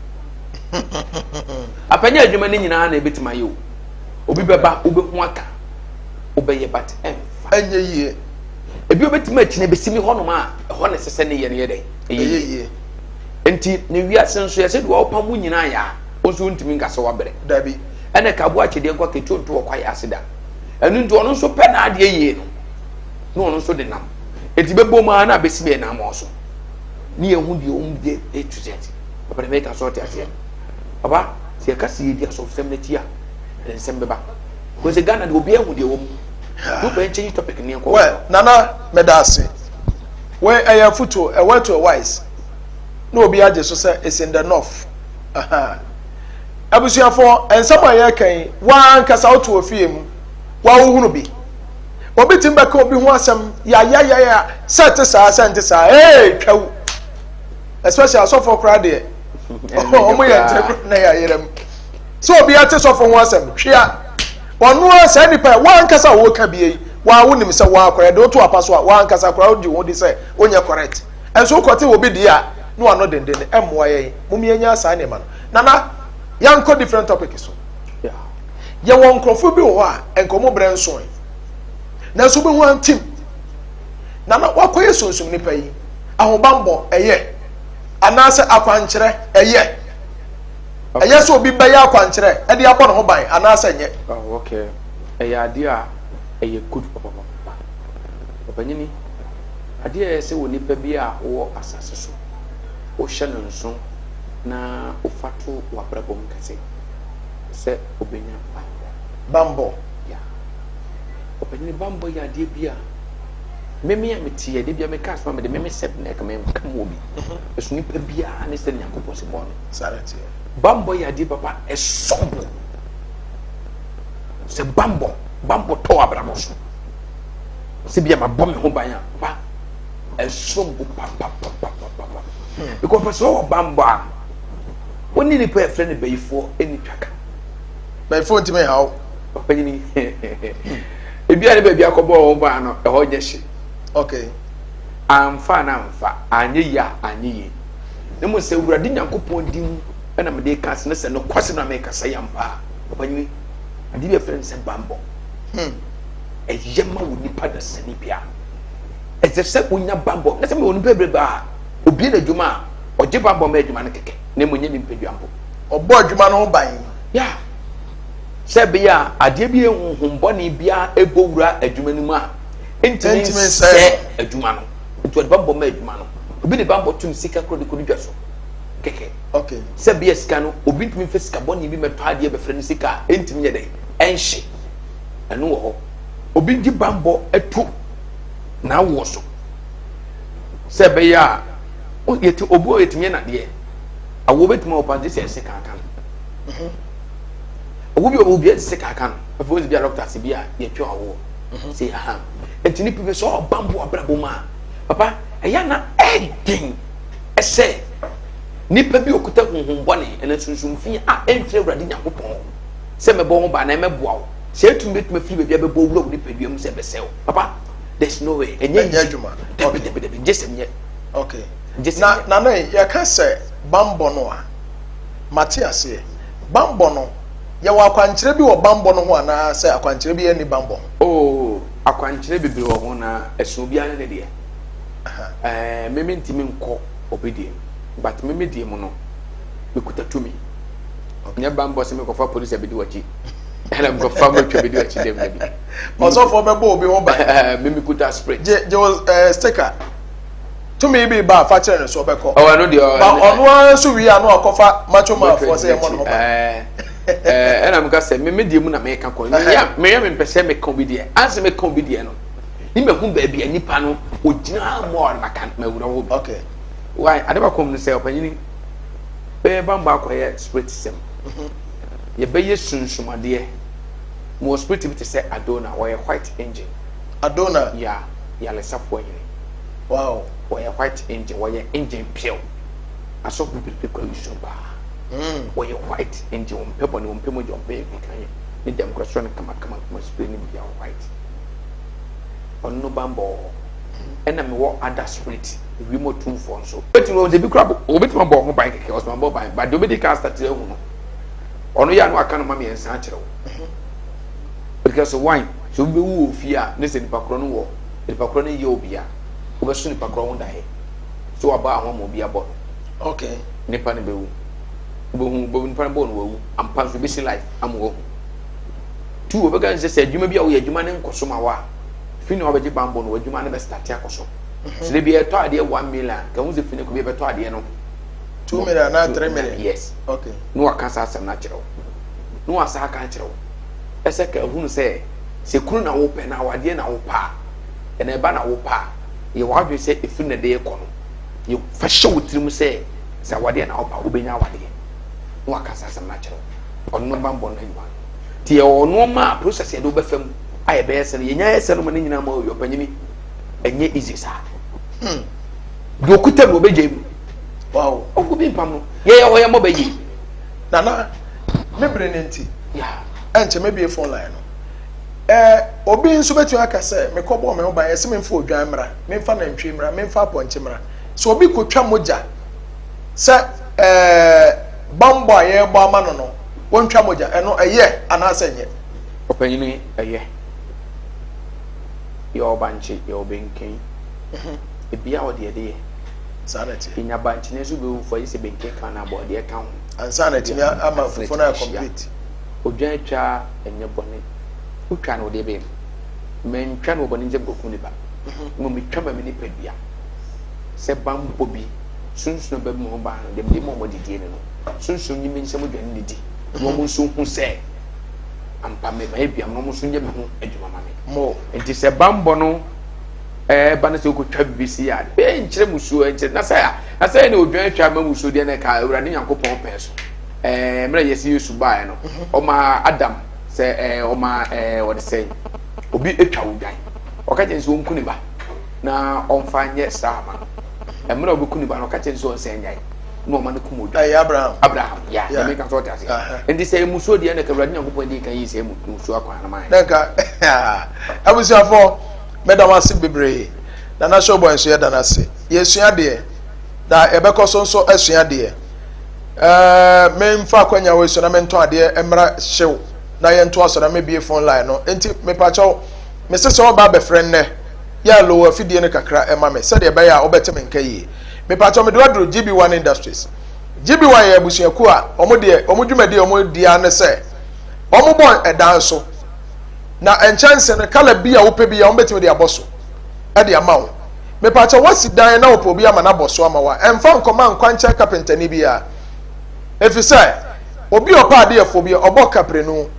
apɛnyɛ adwuma no nyinaa na ɛbɛtumi ayɛ o obi bɛba wobɛhu aka wobɛyɛ but ɛmfa ɛnyɛ yie Ebi obetumi akyini ebesi mi hɔnom a ɛhɔ na ɛsɛ sɛ ne yɛ no yɛ dɛ ɛyɛ yie. Nti ne wiase nso yɛsɛ deɛ ɔpam wo nyinaa yɛ a wo nso wontumi nka sɛ wabrɛ. Dabi. Ɛna ka aboa akyedeɛ nkɔ ketewa nto wɔ kwaeɛ ase da. Ɛno nti ɔno nso pɛ n'adeɛ yie no na ɔno nso de nam. Eti bɛbɔ mu ara na abɛsi bɛyɛ n'amɔ so. Ne yɛn ho deɛ ɔm deɛ A to Z. Papa na mɛka sɛ ɔte aseɛ. Papa sɛ yɛka sɛ yɛdi asɔfosɛm n'akyi a ɛde nsɛm bɛba. Kò sɛ Ghana deɛ obiara hu deɛ ɛwɔ mu. Well, Nana, meda ase. Wei ɛyɛ afutuo, a word to a wise. Na obi agye so sɛ it's in the north. Aha. Abusuafoɔ, nsɛm a yɛreka yi, w'ankasa wote wɔ fie mu, w'awohunu bi. Obi tumi bɛka obi ho asɛm yayayaya sɛ ɛte saa sɛ ɛnte saa, ee twawu. Especially asɔfoɔ koraa deɛ, wɔn yɛ nkyerɛ koraa na yɛ ayerɛ mu. Sɛ obi ate sɔfo ho asɛm, twea. Ɔno ara saa nipa yi, w'ankasa a wɔreka bie yi, waa wonim sɛ waa koraa yɛde wo to apa so a, w'ankasa koraa wogye wo ho di sɛ wonyɛ correct. Ɛnso wokɔte obi deɛ a, na wano dendenne, ɛmmoa yɛn. Mom yɛnyaa saa nneɛma no. Nana, yɛnkɔ different topic so. Yɛwɔ nkurɔfoɔ bi wɔ hɔ a, nka wɔn brɛ nsoe. Nanso wobɛhu antim. Nana, wakɔyɛ sunsum nipa yi, ahobammɔ ɛyɛ, anaasɛ akwankyerɛ ɛyɛ. Ɛyɛ sɛ obi bɛyɛ akwankyerɛ de abɔ ne ho ban anaasɛ ɛnyɛ? Oh, okay. Ɛyɛ adeɛ a ɛyɛ good papapapa. Ɔpanyini, adeɛ a ɛyɛ sɛ wɔ nipa bi a wowɔ asase so, wohyɛ no nso na wofa to w'abrabɔ mu kɛse sɛ obenya bammɔ. Bammɔ. Yeah. Ɔpanyini, bammɔ yɛ adeɛ bi a meme a mete yɛ, de bia meka asɛm a mede meme sɛ na ɛka menka mu obi. Ɛso nipa biara ne sɛ Nyankopɔn si bɔɔ no. Saa na ɛteɛ. Bammɔ yɛ adeɛ papa, ɛsom bo. Sɛ bammɔ, bammɔ tɔ abrabɔ so. Sɛ bia mabɔ me ho ban a, ba ɛsom bo papapapapapa. Hmm. Because pɛ sɛ ɔwɔ bammɔ a, wo ne nipa yɛfrɛ no bayifoɔ ɛni twaka. Bayifoɔ ntumi ha wo. Ɔpanyini. Ebi a ne baabi akɔbɔ wɔn ban no, ɛhɔ nyɛ hye. Okay. Amfa a na amfa, anyɛ yie a anyɛ yie. Na mmom sɛ Awurade Nyankopɔn din mu na mede reka ase na sɛ nokwasɛm na mekasa yi ampa a, papa nyini, ade bi a yɛfrɛ no sɛ bammɔ. Hmm. Ɛyɛ ma wo nipa dasani bia. Ɛsɛ sɛ wonya bammɔ. Na sɛ mewɔ nipa bebrebe a, Obie n'adwuma a, ɔgye bammɔ ma adwuma no kɛkɛ, na mmom nyɛ ne mpadua mpo. Ɔbɔ adwuma no ho ban. Yeah. Sɛ ɛbɛyɛ a adeɛ bi honhom bɔne biara ɛbɔ wura adwuma no mu a, ɛntumi nsɛ adwuma no. Nti ɔde bammɔ ma adwuma no. Obi de bammɔ to ne sika koro de kɔ ne dwa so kɛkɛ. Okay. Sɛ ɛbɛyɛ sika no, obi ntumi mfa sika bɔne bi mɛtɔ adeɛ bɛfrɛ no sika a, ɛntumi nyɛ dɛn? Ɛnhye. Ɛno wɔ hɔ. Obi gye bammɔ to n'awoɔ so. Sɛ ɛbɛyɛ a, yɛte obi wɔ yɛtumi yɛ n'adeɛ. Awoɔ bɛtumi awɔ paa gye sɛ ɛse kankan. Mhm. Owu bi obi ɛte sɛ kaka no. Afei wɔn bi a dɔkta ase bi a yɛtwa awoɔ. Mhm. Sɛ aha. Nti nipa bi sɛ ɔba mpo abrabɔ mu a, papa ɛyɛ na ɛden ɛsɛ nipa bi okuta huhum bɔne ɛna sunsum fi a ɛnfiri Awurade Nyankopɔn sɛ mɛbɔ ho ban na ɛmɛboa wo. Sɛ etumi betumi afiri baabi a bɛbɔ wura wo nipadua mu sɛ ɛbɛsɛ wo. Papa, there's no way. Ɛnyɛ easy. Adwuma. Dabi dabi dabi. Gye sɛ nyɛ. Okay. Gye sɛ Na nyɛ. na na yɛka sɛ bambɔ no a, mate aseɛ. Bambɔ no, yɛwɔ akwankyerɛ bi wɔ bambɔ no ho anaa sɛ akwankyerɛ bi nni bambɔ ho? Oh, akwankyerɛ bebree wɔ ho na ɛsono obiara ne ne deɛ. Ɛɛ, me mentumi nkɔ obi deɛ mu, but me me deɛ mu no, mekuta tumi. Nyɛ bambɔ sɛ mekɔfa polisi abɛdi w'akyi, ɛna mekɔfa motwa bɛdi w'akyi, dɛm dabi. Ɔsɔfoɔ bɛbɔ obi ho ban. Me mekuta spirit. Gye gye wo ɛɛ sticker. Tumi bi ba a fa kyerɛ no so ɔbɛkɔ. Ɔwɔ ɛno deɛ. Ba ɔno ara nso wie a na wakɔfa macho man foɔ sɛ yɛmmɔ ne ho ban. Ɛɛ ɛna meka sɛ me me deɛ mu na meka kɔ. Meyɛ meyɛ mempɛ sɛ meka obi deɛ. Ansa meka obi deɛ no, ne mahu baabi a nipa no ogyina mu a maka mawura hɔ bi. Okay. Why ade baako mu no sɛ ɔpanyini bɛyɛ bambɔ akɔyɛ spirit sɛm. Mhm. Yɛbɛyɛ sunsumadeɛ. Mewɔ spirit bi te sɛ Adona, wɔyɛ white engine. Adona. Yeah, yalesafoɔ hene. Wow. Wɔyɛ white engine, wɔyɛ engine pure. Asɔfo bebrebe kura nsuo paa. Mm. Wɔyɛ white engine, wɔn pɛ bɔne, wɔn pɛ mogya, wɔn pɛ nkeka yɛ. Ne dɛm kura soro no kama kama kama spray ne bia white. Ɔno no bambɔ wɔ hɔ. Ɛna mewɔ other spirit, ewiem otumfoɔ nso. Obetumi wɔn ebi kura obetumi abɔ ho ban kɛkɛ, ɔsoma bɔ ban, but deɛ obedi kan start ehu no, ɔno yɛ ano aka no ma mmiɛnsa akyerɛ wo. Because why? Sɛ obi bɛwu wɔ fie a, ne sɛ nipa korɔ no wɔ nipa korɔ no yɛ obi a, wobɛso nipa korɔ ho daeɛ sɛ wabɔ aho ama obi abɔ no. Okay. Nipa no bɛwu. Wobɛhu, wobɛhu nipa no bɔɔ no wawu. Ampa nso bɛsi life ama wahu. Tu wɔbɛka sɛ sɛ adwuma bi a woyɛ adwuma no nkɔ so ma wo a, fi na wabɛgye bambɔ no w'adwuma no bɛstate akɔ so. Mhm. So de bi ɛtɔ adeɛ 1 million, ka ho sɛ fi no kɔ bi ɛbɛtɔ adeɛ no 2 million na 3 million. Yes. Okay. Na waka saa asɛm no akyerɛ wo. Na wasa aka akyerɛ wo. Ɛsɛ ka ehunu sɛ sɛ kunu na wopɛ na awadeɛ na wopɛ a, ɛna ɛba na wopɛ a, yɛ w'adwene sɛ ɛfiri na de rekɔ no, yɛ fa hyɛ wo tirim sɛ sɛ awadeɛ na wopɛ a, wobɛnya awadeɛ. Na waka saa asɛm no akyerɛ wo. Ɔno no bammɔ no adwuma no. Nti yɛwɔ nneɛma a process yɛde wobɛfa mu a yɛbɛyɛ sɛ no, yɛnya yɛ sɛ no ma no nyinaa ma ɔyɛ ɔpanyini. Ɛnyɛ easy saa. Deɛ ɔkuta mu ɔbɛgyae mu. Wow. Ɔgu bi mpam no. Yɛyɛ hɔ yɛmmɔ bɛyie. Nana, me bere no nti, ɛnkyɛ mɛbie phone line no. Ɛɛ, obi nso bɛtumi aka sɛ, mekɔbɔɔ me ho ban, yɛse memfa odwan mmra, memfa nantwie mmra, memfa apɔnkye mmra. Sɛ obi kɔtwa mogya sɛ ɛɛ bammɔ a yɛrebɔ ama no no, wɔntwa mogya, ɛno ɛyɛ anaasɛ ɛnyɛ? Ɔpanyini, ɛyɛ. Yɛwɔ bankye, yɛwɔ benken. Ebia ɔde ɛde yɛ. Saa na ɛteɛ. Yɛnya bankye no nso bɛwu fufuo, agye sɛ benken ka anaa borɔdeɛ ka ho. Ansa na atumi ama fufuo no ayɛ complete. Odwan twa nyɛ bɔne. Wotwa no wodeɛ bɛyɛ mu. Mantwa no wɔ bɔne sɛ mekɔkum nipa. Mmom metwa ma me nipadua. Sɛ banbɔ bi, sunsum a ɛba me ho ban no, deɛ mede ma wɔn adidie no no, sunsum nyi me nsam dwane didi. Na wɔn nso hu sɛ ampa me mayɛ biam na wɔn nso nyɛ me ho adwuma ma me. Mo. Nti sɛ banbɔ no ɛɛba no sɛ wokɔtwa biribi si a, ɛnkyerɛ musuo, ɛnkyerɛ na sɛ na sɛ ɛne odwan atwa ma musuo deɛ na ɛka Awurade Nyankopɔn pɛn so. Ɛɛ mmerɛ yɛsi Yesu baeɛ no, ɔmaa Adam sɛ ɛɛ ɔmaa ɛɛ wɔde sɛ obi atwa odwan, ɔka kyerɛ no sɛ ɔnku ne ba na ɔmfa nyɛ sraha ma no. Mmerɛ a ɔbɛku ne ba no, ɔka kyerɛ no sɛ ɔnsɛn nyae na ɔma no kum odwan. Ɛyɛ Abraham. Abraham, ya, Yeah. na meka sɛ ɔte aseɛ. Aha. Nti sɛ musuo deɛ na ka Awurade Nyankopɔn di kan yi sɛ musuo akwan no ma yɛn. Na nka abusuafoɔ mɛda mo ase bebree. Nana Showboy nso yɛda no ase. Yɛsua deɛ na yɛbɛkɔ so nso asua deɛ. Ɛɛ memfa akwanya wei so na mentɔn adeɛ mmra hyew na yɛntoa so na mebie phone line no. Nti mepakyɛw mese sɛ ɔba abɛfrɛ nnɛ yɛ a lower afidie no kakra ɛma me sɛdeɛ ɛbɛyɛ a wobɛte me nka yie. Mepakyɛw mede wo aduru GB1 Industries. GB1 yɛ abusuakuo a wɔn deɛ wɔn dwumadi a wɔn di ara ne sɛ wɔn bɔ ɛdan so na nkyɛnse no kala bi a wopɛ bi a wɔn bɛtumi de abɔ so de ama wo. Mepakyɛw woasi dan na wopɛ obi ama no abɔ so ama wo a, ɛmfa nkɔma nkwankyɛn kapentani biara. Efisɛ obi a ɔpɛ adeyɛfoɔ bi a ɔbɔ kaprenu.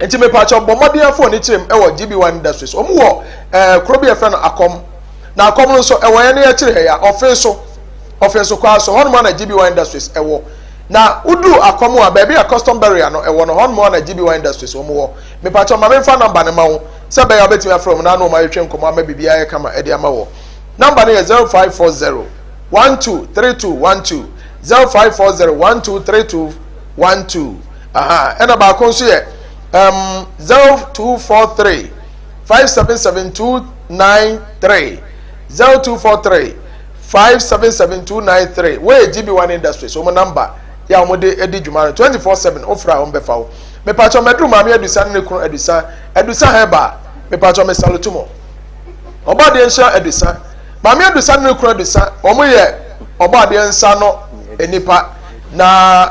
Nti mepakyɛw bɔ mmɔden afa w'ani kyerɛ mu wɔ GB1 Industries. Wɔn wɔ ɛɛ eh, kuro bi a yɛfrɛ no Akɔm. Na Akɔm no nso ɛwɔ yɛn akyiri ha yi a, ɔfe so, ɔfe so kwaa so, hɔnom na GB1 Industries ɛwɔ. Na woduru Akɔm a, baabi a custom barrier no ɛwɔ no, hɔnom na GB1 Industries wɔn wɔ. Mepakyɛw ma memfa namba no ma wo sɛ ɛbɛyɛ a wobɛtumi afrɛ wɔn na ano wɔn ayɛtwe nkɔmmɔ ama biribiara ayɛ kama de ama wɔ. Namba no yɛ 0540 123212, 0540 123212. Aha, ɛna baako nso yɛ um, 0243 577293, 0243 577293. Wɔyɛ GB1 Industries, wɔn namba yɛ a wɔde di dwuma no 24/7 wofra a wɔn bɛfa wo. Mepakyɛw mɛduru maame Adusa ne ne kunu Adusa, Adusa Herbal. Mepakyɛw mesalutu mo. Ɔbɔ adeɛ nhyira Adusa. Maame Adusa ne ne kunu Adusa, wɔn yɛ ɔbɔ adeɛ nsa no nipa na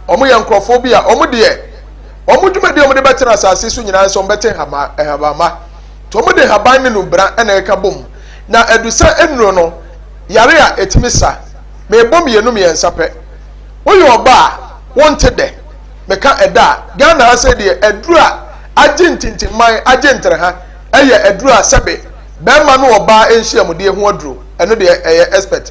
wɔn yɛ nkurɔfoɔ bi a wɔn deɛ wɔn dwumadi a wɔde bɛtena asase so nyinaa nso wɔbɛte nhama nhabamma. Nti wɔn de nhaban ne nubra na ɛka bom. Na Adusa nnuro no yare a ɛtumi sa. Meebɔ mmienu mmiɛnsa pɛ. Woyɛ ɔbaa a wonte dɛ. Meka ɛda a, Ghana ha sei deɛ aduro a agye ntintimman, agye ntereha ɛyɛ aduro a sɛbe bɛrima ne ɔbaa nhyiamudie ho aduro. Ɛno deɛ ɛyɛ expert.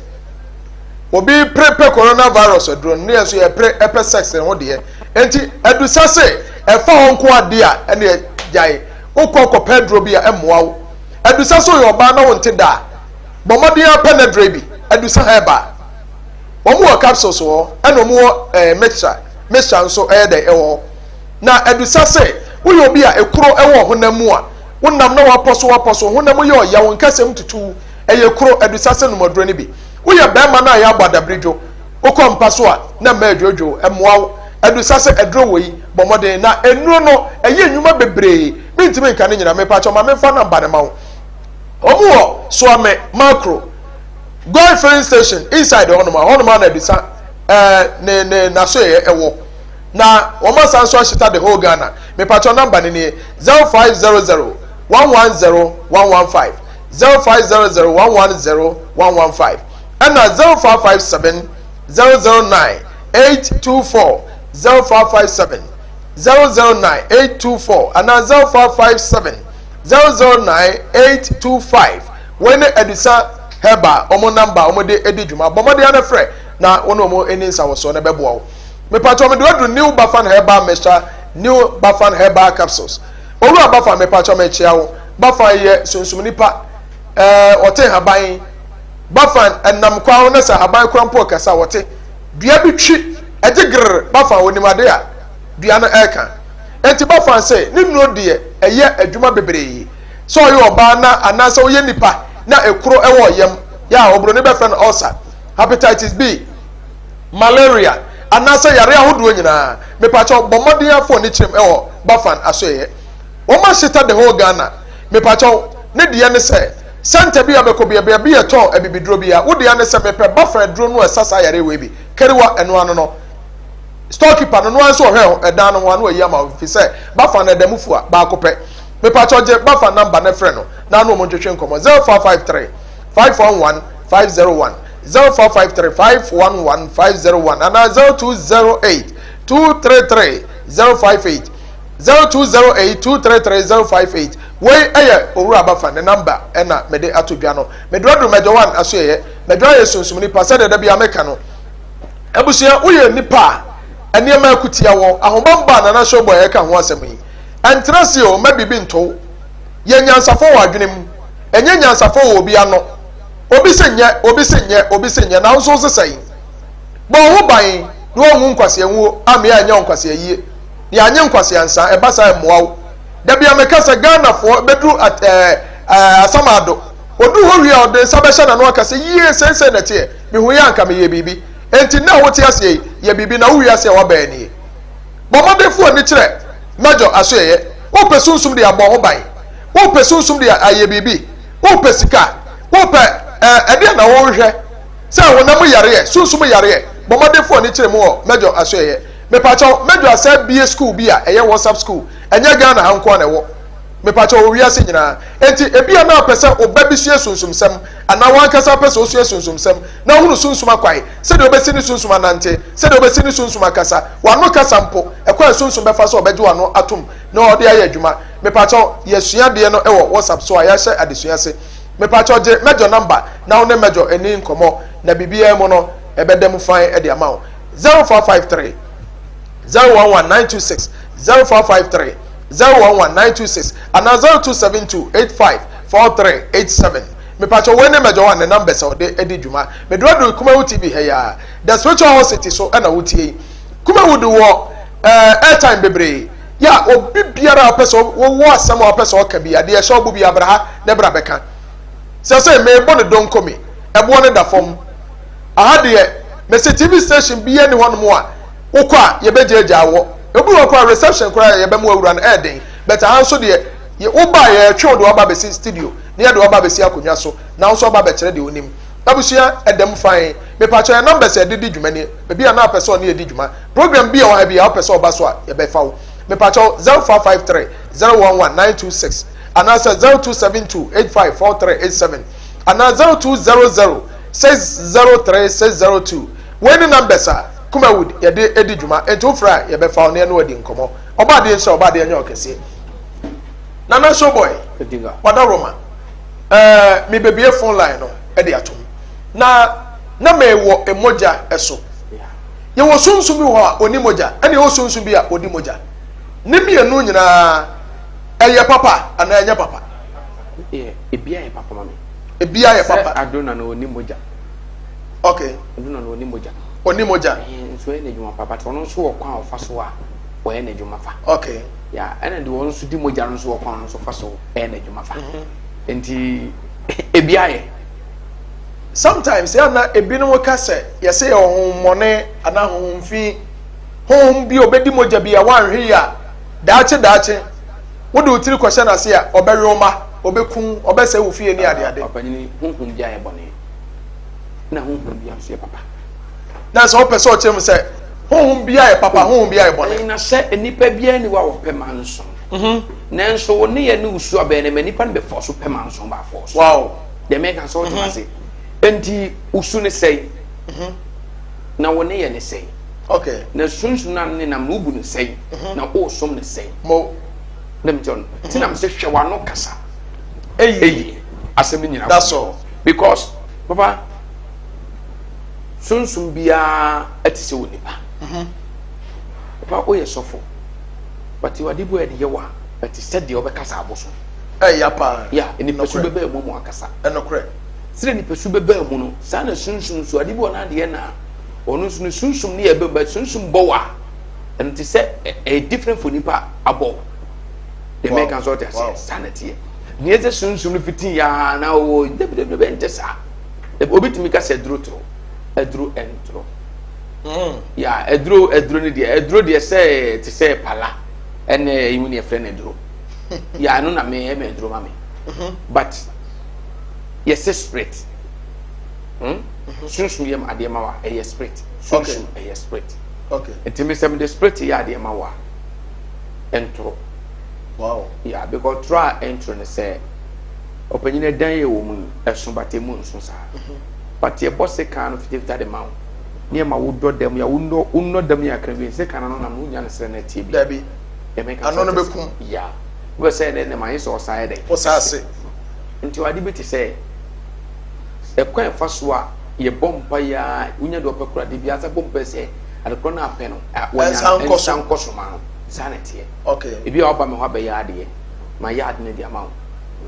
Obi pere pɛ corona virus aduro no, ne yɛn nso yɛpere pɛ sex ho deɛ. Enti adusa se ɛfa hɔ nko ara a, ɛneɛ gyae. Wokɔ kɔpɛ aduro bi a ɛmmoa wo. Adusa sɛ woyɛ ɔbaa na wonte da a, bɔ mmɔden ara pɛ n'aduro bi, adusa herbal. Wɔn wɔ capsules wɔ hɔ, ɛna wɔn wɔ ɛɛ mixture, mixture nso ɛyɛ dɛ ɛwɔ hɔ. Na adusa se woyɛ obi a ekuro ɛwɔ honam mu a, wonam na wapɔ so wapɔ so, honam yɛ ɔya, wo nkasɛm tutu, ɛyɛ kuro, adusa se nom aduro no bi. Woyɛ bɛrima no a yɛabɔ adabiridwo, wokɔ mpa so a na mmaa adwodwo, ɛmmoa wo. Adusa sɛ aduro wei, bɔ mmɔden. Na nnuro no, ɛyɛ nnwuma bebree. Mentumi nka ne nyinaa, mepakyɛw ma memfa namba no ma wo. Wɔn wɔ Suame Makro, Goil filling station inside hɔnom a, hɔnom a na Adusa ɛɛ ne ne n'asoɛeɛ ɛwɔ. Na wɔn asan nso ahyeta the whole Ghana. Mepakyɛw namba no nie, 0500 110 115. 0500 110 115 ɛna 0557 009 824 0557 009 824 anaa 0557 009 825. Wei ne Adisa Herbal wɔn namba a wɔde di dwuma. Bɔ mmɔden ara frɛ na wo ne wɔn ani nsawɔsoɔ na ɛbɛboa wo. Mepatwɔ mede waduru New Bafan Herbal Mixture, New Bafan Herbal Capsules. Owura Bafan mepatwɔ mekyea wo. Bafan yɛ sunsum nipa. Ɛɛ ɔte nhaban. Bafan ɛnam kwan ho na sɛ ahaban kora mpo ɔkasa a ɔte. Dua bi twi ɛgye grrr Bafan onim ade a dua no ɛreka. Enti Bafan se ne nnuro deɛ ɛyɛ adwuma bebree. Sɛ ɔyɛ ɔbaa na anaasɛ ɔyɛ nipa na ekuro ɛwɔ ɔyam yɛ a obroni bɛfrɛ no ulcer, hepatitis B, malaria anaasɛ yare ahodoɔ nyinaa. Mepakyɛw bɔ mmɔden ara fa w'ani kyerɛ mu ɛwɔ Bafan asoɛeɛ. Wɔn ahyeta the whole Ghana. Mepakyɛw, ne deɛ ne sɛ, center bi a bɛkɔ bia, baabi yɛtɔn abibiduro bia, wo deɛ ne sɛ mepɛ Bafan aduro no a ɛsa saa yareɛ wei bi, kariwa, ɛno ano no. Store keeper no, no ara nso ɔhwɛ ɛdan no ho a na wayi ama wo, fi sɛ Bafan no ɛda mu fua, baako pɛ. Mepakyɛw gye Bafan number no frɛ no na ano wɔn ntwetwe nkɔmɔ, 0553 511 501, 0553 511 501 anaa 0208 233 058. 0208 233 058 Wei yɛ Owura Bafa ne namba na mede ato dwa no. Meduraduru Major One asoɛeɛ. Major yɛ sunsum nipa sɛdeɛ da biara meka no. Abusua, woyɛ nipa a nneɛma akutia wɔ. Ahobammɔ a Nana Showboy reka ho asɛm yi, ɛntena ase o, mma biribi nto wo. Yɛ nyansafo wɔ adwene mu, ɛnyɛ nyansafo wɔ obi ano. Obi se nyɛ, obi se nyɛ, obi se nyɛ, na wo nso wose sɛn? Bɔ wo ho ban na woanwu nkwaseanwuo ammea anyɛ wo nkwaseayie. Yɛanye nkwaseansa, ɛba saa ɛmmoa wo. Da bia meka sɛ Ghanafoɔ bɛduru at ɛɛ ɛɛ Asamado. Ɔduru hɔ wie a ɔde nsa bɛhyɛ n'ano aka sɛ yie seisei na ɛteɛ, mehu yɛ anka meyɛ biribi. Enti nnɛ a wote aseɛ yi, yɛ biribi na wo wiase a woabaa nie. Bɔ mmɔden fa w'ani kyerɛ Major Asoɛeɛ. Wopɛ sunsum de abɔ ho ban? Wopɛ sunsum de ayɛ biribi? Wopɛ sika? Wopɛ ɛɛ ɛdeɛn na worehwɛ? Sɛ honam yareɛ, sunsum yareɛ, bɔ mmɔden fa w'ani kyerɛ mu wɔ Major asoɛeɛ. Mepakyɛw, Major asan abue school bi a ɛyɛ WhatsApp school. Ɛnyɛ Ghana ha nko ara na ɛwɔ. Mepakyɛw, ɛwɔ wiase nyinaa. Enti ebia na wopɛ sɛ wo ba bi sua sunsumsɛm, anaa w'ankasa wopɛ sɛ wosua sunsumsɛm na wohunu sunsum akwan, sɛdeɛ wobɛsi ne sunsum anante, sɛdeɛ wobɛsi ne sunsum akasa, w'ano kasa mpo, ɛkwan a sunsum bɛfa so a ɔbɛgye w'ano atom na ɔde ayɛ adwuma. Mepakyɛw, yɛsua adeɛ no wɔ WhatsApp so a yɛahyɛ adesua ase. Mepakyɛw gye Major number na wo ne Major nni nkɔmmɔ na biribiara mu no ɛbɛda mu fann de ama wo. 0453 011 926, 0453 011 926 anaa 0272 85 4387. Mepakyɛw wei ne Major one ne numbers a ɔde di dwuma. Mede wo adu Kumawu TV ha yi ara. The Spiritual Hot City so na wotie yi. Kumawu de wɔ eh, airtime bebree. Yɛ a obi biara a ɔpɛ sɛ wɔwɔ asɛm a ɔpɛ sɛ ɔka bi adeɛ ɛhyɛ ɔbo bi abra ha na bra bɛka. Sɛ sɛ meebɔ ne donkomi, ɛboɔ no da fam. Aha deɛ mese TV station biara ni hɔnom a wokɔ a yɛbɛgyaagyaa wɔ. Ebi wɔ koraa reception koraa yɛbɛma wawura no ɛyɛ den. But aha nso deɛ woba a yɛtwe wo de waba abɛsi studio na yɛde waba abɛsi akonnwa so na wo nso aba abɛkyerɛ deɛ wonim. Abusua ɛda mu fann. Mepakyɛw yɛn numbers a yɛde di dwuma nie. Ebi a na apɛ sɛ ɔne yɛ di dwuma. Program bi a ɛwɔ ha biara wopɛ sɛ ɔba so a yɛbɛfa wo. Mepakyɛw 0553 011 926 anaasɛ 0272 85 4387 anaa 0200 603 602. Wei ne numbers a Kumawood yɛde di dwuma. Enti wofrɛ a yɛbɛfa wo na yɛne wo adi nkɔmmɔ. Ɔbɔadeɛ nhyira wo, Ɔbɔadeɛ nyɛ wo kɛseɛ. Nana Showboy, Wadaroma, ɛɛ mebɛbue phone line no de atom. Na na mewɔ mogya so. Yɛwɔ sunsum bi wɔ hɔ a ɔni mogya, ɛna yɛwɔ sunsum bi a ɔdi mogya. Ne mmienu nyinaa ɛyɛ papa anaa ɛnyɛ papa? Ebi ayɛ papa ma me. Ebi ayɛ papa. Sɛ Adona na ɔni mogya. Okay. Adona na ɔni mogya. Ɔni mogya. Nso ɛyɛ n'adwuma pa, but ɔno nso wɔ kwan a ɔfa so a ɔyɛ n'adwuma fa. Okay. Ya, ɛna deɛ ɔno nso di mogya no nso wɔ kwan nso fa so ɛyɛ n'adwuma fa. Nti ebi ayɛ. Sometimes yɛ na ebinom ka sɛ yɛsɛ yɛ honhommɔne anaa honhom fi, honhom bi a obedi mogya bi a wanhwɛ yi a daakye daakye wode wo tiri kɔhyɛ n'ase a ɔbɛwe wo mma, ɔbɛku, ɔbɛsɛe wo fie ne adeade. Ɔpanyini, honhom bi ayɛ bɔne na honhom bi nso yɛ papa. Na sɛ ɔpɛ sɛ ɔkyerɛ mu sɛ honhom bi ayɛ papa, honhom bi ayɛ bɔne. Na sɛ nnipa biara ni hɔ a wɔpɛ manso. Nanso wo nneyɛɛ ne wo su abɛn no ma nnipa no bɛfɔ so pɛ manso baafɔ so. Wow. Deɛ meka sɛ wote ase. Enti wo su ne sɛn? Na wo nneyɛɛ ne sɛn? Okay. Na sunsum no a ne nam no wobu no sɛn? Na wosom no sɛn? Mo. Na mekyerɛ no. Ti na mesɛ hwɛ w'ano kasa. Eyi. Asɛm no nyina. That's all. Because papa sunsum biara ɛte sɛ onipa. Papa woyɛ sɔfo. But wade bu a yɛde yɛ wo a ɛte sɛ deɛ wobɛkasa abosom. Ɛya paa. Ya, nipasu bɛbaa mu mu akasa. Ɛnokorɛ. Sɛdeɛ nipasu bɛbaa mu no, saa na sunsum nso, ade bi wɔ n'adeɛ na ɔno nso ne sunsum ne yɛ bɛm, but sunsum bɔ wa, ɛno te sɛ ɛyɛ different for nipa abɔ wo. Deɛ mɛka nso ɔte aseɛ, saa na ɛteɛ. Neɛ sɛ sunsum no fiti yaa na ɔwɔ dabi dabi dabi ɛnte saa. Obi tumi ka sɛ aduro toro, aduro ɛntoro. Ya, aduro aduro ne deɛ, aduro deɛ sɛ te sɛ pala ɛne ɛyi mu ne yɛfrɛ no aduro. Ya, ɛno na me ɛmɛ aduro ma me. But yɛsɛ spirit. Hmm? Sunsum yɛ adeɛ ma wa, ɛyɛ spirit. Sunsum ɛyɛ spirit. Okay. Nti me sɛ mede spirit yɛ adeɛ ma wa, ɛntoro. Wow. Ya, because toro a ɛntoro ne sɛ ɔpanyin ɛdan yɛ wɔ mu yi, ɛso but emu nso saa. But yɛbɔ sekan no fitafita de ma wo. Ne ɛma wodɔ dam ya, wonnɔ wonnɔ dam yɛ akra wie sekan no nam no wonya no srɛ no atie bi. Dabi. Yɛmɛka Ano no bɛkum. Ya. Wobɛ sɛ ɛdɛ nam ayɛ sɛ ɔsan yɛ dɛ. Ɔsan ase. Nti ade bi te sɛ ɛkwan ɛfa so a yɛbɔ mpa yi a wonya deɛ ɔpɛ koraa de bi asa bɔ mpa sɛ adekorɔ no apɛ no wɔnya no ɛnsa nkɔ so ma no saa na ɛteɛ. Okay. Ebi a waba me hɔ abɛyɛ adeɛ ma yɛ ade no de ama wo.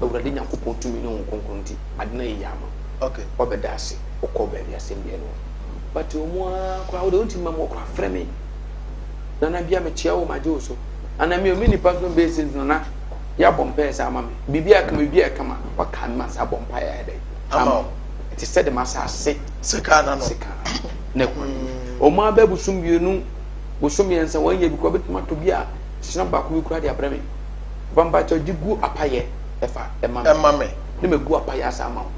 Awurade Nyankopɔn tumi ne Honhom Kronkron nti ade no ayɛ yie ama wo. Okay. Wabɛda ase wokɔ baabi asɛm biara ni hɔ. But ɔmo ara koraa wode wontumi ma mu ɔkora frɛ me. Nana bia mekyia wo magye wo so. Ana me omi nipa so bɛyɛ sɛ nana yɛabɔ mpaeɛ saa ama me. Biribi a kama biribi a kama waka me ma saa bɔ mpaeɛ ayɛ dɛ. Ama wo. Ɛte sɛ de ma sa ase. Sika na no. Sika na kwan. Ɔmo abɛ bosom mmienu bosom mmiɛnsa wɔn yɛ bi koraa bɛtumi atɔ bi a hyena baako bi koraa de abrɛ me. Papa mpakyɛw gye gu apayɛ ɛfa ɛma me. Ɛma me. Ne ma gu apayɛ asa ama wo.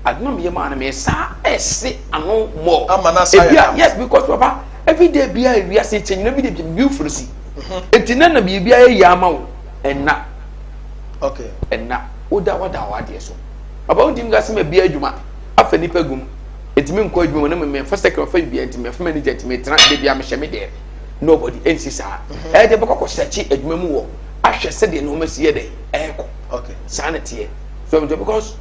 Ade na meyɛ maa no mesa ɛse ano more. Ama na sa yɛ. Ebia yes because papa every day bia ewiase kyɛ nyina bi de bi ofiri si. Mhm. Eti na na biribi ayɛ yie ama wo ɛnna. Okay. Ɛnna woda wada wɔ adeɛ so. Papa wontumi nka sɛ ma bia adwuma afa nipa gum. Ntumi nkɔ adwuma mu na mɛmɛ fa sɛkɛ fa bia ntumi mɛfa manager ntumi tena de bia mehyɛ me deɛ. Nobody ɛnsi saa. Mhm. Ɛyɛ de bɛkɔ kɔ sɛkye adwuma mu wɔ ahwɛ sɛdeɛ nneɛma si yɛ dɛ ɛɛkɔ. Okay. Saa na teɛ. So because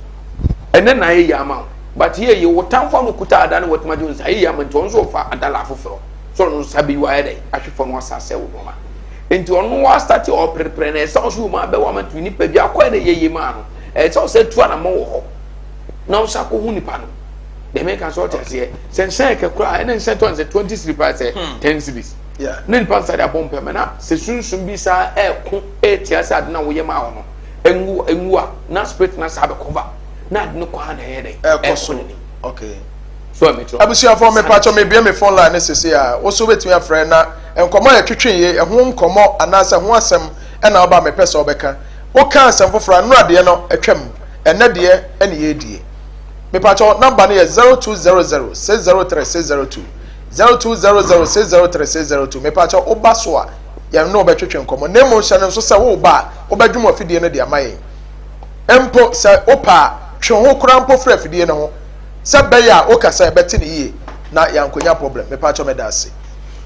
ɛnɛ na ayɛ yie ama wo but yɛ yie wo tamfo ano kuta ada ne wɔtuma gye nsa ayɛ yie ama nti ɔno nso ɔfa adala afoforɔ so ɔno nsa bi wayɛ dɛ ahwe fam wasa asɛ wo nneɛma nti ɔno wasate ɔpere na ɛsɛ ɔso mu abɛwɔ ama nti nipa bi akɔ ɛna yɛ yie maa no ɛsɛ ɔsɛ tu anamɔ wɔ hɔ na ɔsɛ akɔ hu nipa no dɛm ɛka sɛ ɔte aseɛ sɛ nsa yɛ kɛkora ɛna nsa tɔ nsɛ 20 series pa sɛ 10 series ne nipa nsa de abɔ mpɛ mɛ na sɛ sunsun bi saa ɛɛko ɛɛtia sɛ ade na woyɛ maa wɔ no Enwu enwu a na spirit na saa bɛ cover na ade no kɔ a na ɛyɛ dɛ ɛkɔ so okay so ɛmɛ kyerɛ. Abusuafoɔ mepakyɛ mebue me phone line no sese a wo so wobɛtumi afrɛ na nkɔmmɔ a yɛtwetwe yei ɛho nkɔmmɔ anaasɛ ho asɛm ɛna woba a mepɛ sɛ wobɛka woka asɛm foforɔ a nnora deɛ no atwam ɛnɛ deɛ ɛne yɛredie mepakyɛ number no yɛ 0200 603 602 0200 603 602 mepakyɛ woba so a yɛne wo bɛtwetwe nkɔmmɔ na mmom hyɛ no nso sɛ woreba a, wobɛdwom afidie no de ama yɛn. Mpo sɛ wopɛ a, twe wo ho koraa mpo firi afidie no ho sɛ bɛyɛ a wokasa a yɛbɛte no yie na yɛankɔnya problem. Mepaakyɛw meda ase.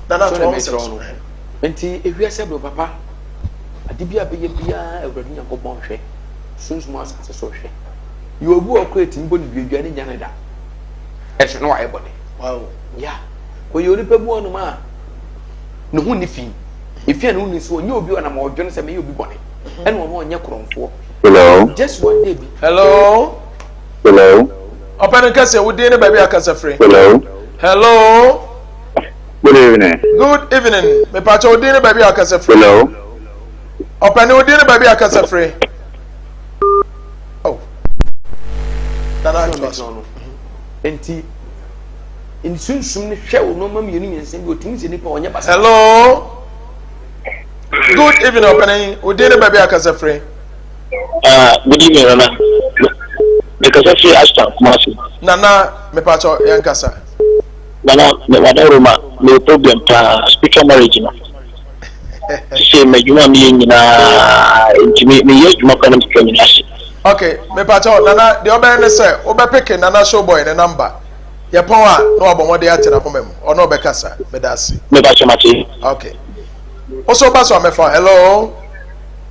Nana So toa na wo nsɛm mekyerɛ so. no. Nti ewiase bro papa ade bi a bɛyɛ biara Awurade Nyankopɔn hwɛ sunsum asase so hwɛ. Yɛ obi wɔ kora etimi bɔ ne duadua ne nya ne da. Ɛso na wayɛ bɔne. Wow. Ya. Kɔyɛ onipa bi wɔ nom a ne ho nni fi. Efi a ne ho nni so ɔnyɛ obi ɔnam ɔdwene sɛ meyɛ obi bɔne. Ɛna ɔno ɔnyɛ korɔmfoɔ. Hello. Just one day bi. Hello. Hello. Ɔpɛni kɛseɛ wo din ne baabi a kasa firi. Hello. Hello. Good evening. Good evening. Mepaakyɛ wo din ne baabi a kasa firi. Hello. Ɔpɛni wo din ne baabi a kasa firi. Oh. Nana ato so. Nti Nsunsum no hwɛ wo nneɛma mmienu mmiɛnsa bi otumi sɛ nipa ɔnyɛ basa. Hello. Good evening ɔpɛnɛn. Wo din ne baabi a kasa firi. Ah, good evening Nana. Mekasa firi Ashton, Kumasi. Nana, mepakyɛ yɛn kasa. Nana, mewada Roma, mewɔ problem paa, spiritual marriage no. Sisi m'adwuma a meyɛ nyinaa, nti meyɛ adwuma koraa na mesika nyinaa hye. Okay, mepakyɛ Nana, deɛ ɔbɛyɛ ne sɛ wobɛpeke Nana Showboy ne number. Yɛpɔn a na wabɔ mmɔden atena homa mu. Ɔne ɔbɛkasa. Meda ase. Meba so mate. Okay. Wo so ba so a mɛfa. Hello.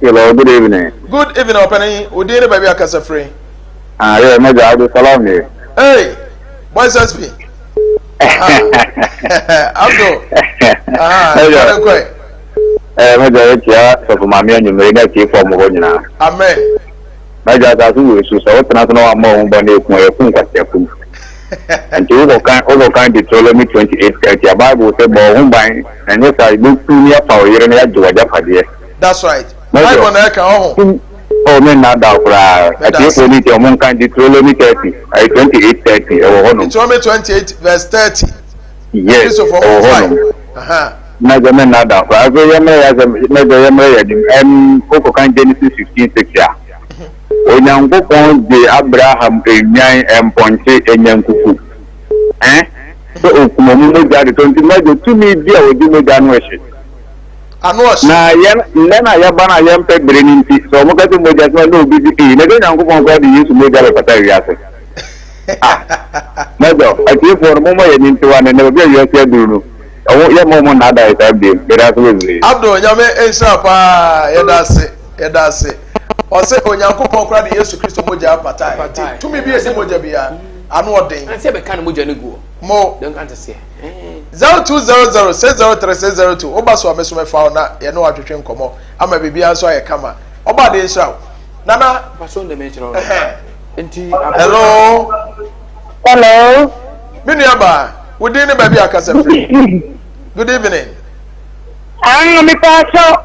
Hello, good evening. Good evening, ɔpɛni. Wo din ne baabi a kasa firi. Ah, yeah, mɛgya Abdul Salam ni. Hey, boys SP. Abdul. Aha, ɛne nkɔe. Eh, mɛgya yɛkyia sɔfo maame anwummere ne atiefoɔ mo hɔ nyinaa. Amen. M'agya, asase wei so, sɛ wotena so na woammɔ wo ho ban na eku a, yɛaku nkwaseakum. Enti wokɔkan wokɔkan Deuteronomy 28 30 a, Bible sɛ, Bɔ wo ho ban, na ɛnyɛ saa a, yɛbɛku na yɛafa wo yere na yɛagye w'agyapadeɛ. That's right. M'agya, Bible na ɛka ɔho. kum, oh, me nnaadaa wo koraa. Meda ase. Atiefoɔ no nti, wɔn nkan Deuteronomy 30, ɛyɛ 28 30, ɛwɔ hɔnom. Deuteronomy 28 verse 30. Yes, Kristofo ɛwɔ mo hɔnom. fae. Aha. Mɛgya me nna da koraa. Afei yɛmmrɛ yɛ asɛm, mɛgya yɛmmrɛ yɛ anim. Ɛm, wokɔkan Genesis 15 6 a, Onyankopɔn gyee Abraham nnwan, mpɔnkye, anyankuku, ɛ, sɛ okum ɔmo mogya de tɔ. Nti mɛgya tumi bi a wɔgye mogya ano ɛhye. Ano ɔhye. Na yɛn, nnɛ no a yɛba no a yɛmpɛ bere no nti, sɛ wɔka sɛ mogya sɛ na obi se, ei, na sɛ Onyankopɔn koraa de Yesu mogya bɛpata wiase. Ah, mɛgya, atiefoɔ no, momma yɛn ani ntew ane, na baabi a wiase aduru no, Ɔmo yɛ mma ɔmo nnaadaa yɛ saa biom. Meda ase bebree. Abdul Nyame nhyira paa yɛda ase yɛda ase ɔsɛ Onyankopɔn koraa de Yesu Kristo mogya patae nti tumi bi esi mogya bia ano ɔden. Ɛsɛ bɛka ne mogya no guɔ. Mo. Dɛn ka nte seɛ. 0200 603 602 woba so a me so mɛfa wo na yɛne wo atwetwe nkɔmmɔ ama biribiara nso ayɛ kama ɔba adeɛ nhyira wo nana. Paso ndɛmɛ kyerɛ wo. Nti. Hello. Hello. Me nua baa, wo din ne baabi a kasa firi. Good evening. Ah, me pacho.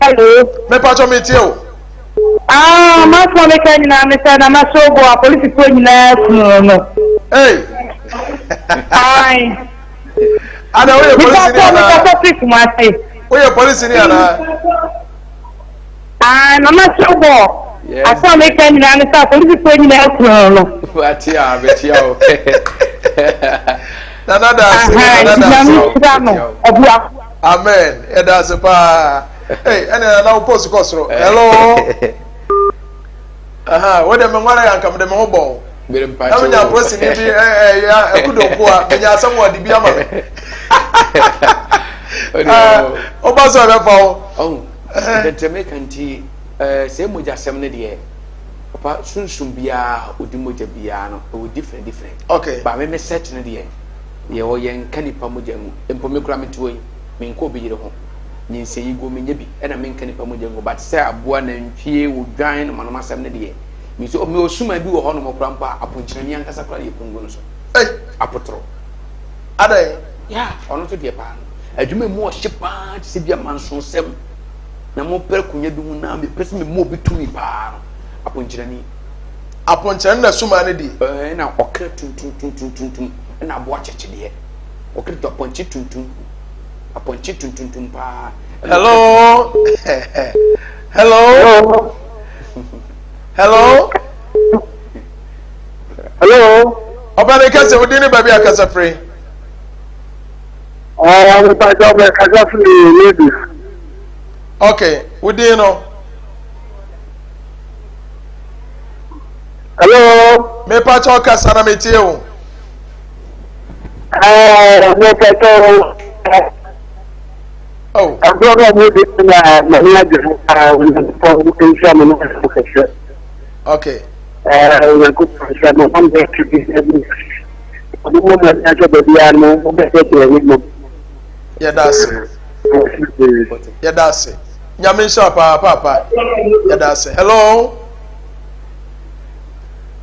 Hello. Me pacho me tie o. Ah, masoma me ka nyinaa me sɛ na ma so bo a polisifoɔ nyinaa kunu no. Hey. Ai. Ada woyɛ polisi ni ana? Me pacho me kasa firi Kumasi. Woyɛ polisi ni ana? Ah, na ma so bo. Asɛm a meka nyinaa ne sɛ apolisifoɔ nyinaa kunu no. Wate a bɛkyia o. Nana da ase. Nana da ase. Nyame nhyira no. Ɔboa. Amen. Yɛda ase paa. Hey, ɛne nana wo post kɔ soro. Hello. Aha, wo de me nware anka me de me ho bɔn. Na menya apolisini bi ɛkudo nko a menya asɛm wɔ de bi ama me. Ɔba sɛ ɔbɛfa wo. Ɔn, ntɛntɛmɛ ka nti sɛ mogya asɛm no deɛ papa sunsum biara odi mogya biara no ɛwɔ different different. Okay. Ba me me search no deɛ yɛ wɔ yɛn nka nipa mogya ngu mpo me kura me te hɔ yi me nkɔ obi yere ho nyinsɛn yi guo me nyɛ bi ɛna me nka nipa mogya ngu but sɛ aboa nantwie odwan no manom asɛm no deɛ me so me osuma bi wɔ hɔ nom kura mpo a aponkyerɛni ankasa kura deɛ kungu no so. Hey. Apotoro. Adɛn? Yeah, ɔno nso deɛ paa no adwuma mu ɔhye paa te sɛ bi amansonsɛm na mo pɛ akonnwa bi ho na mepɛ sɛ mema obi tumi paa no aponkyerɛni. Aponkyerɛni na suma no di. Ɛɛ na ɔkra tuntum tuntum tuntum ɛna aboa kyekyedeɛ ɔkra tuntum apɔnkye tuntum apɔnkye tuntum paa. Hello hello hello hello. Ɔbɛn kɛse wo din ne baabi akasa firi. Ɔɔ mepatwa ɔbɛ kasa firi ladies. Okay, wo din no. Hello. Mepatwa ɔkasa na metie o. Ɛɛ mepatwa. Oh. Agorɔ náà mo di na mani agye ho paa Onyankopɔn nhyira mo no mo kɛseɛ. Okay. Ɛɛ Onyankopɔn nhyira mo mo mbɛ tubi ɛbi. Ɔmo mo mo ɛsɛ baabi a no mo bɛ sɛ kyerɛ ne mo. Yɛda ase. Yɛda ase. Nyame nhyira paa paapa. Yɛda ase. Hello.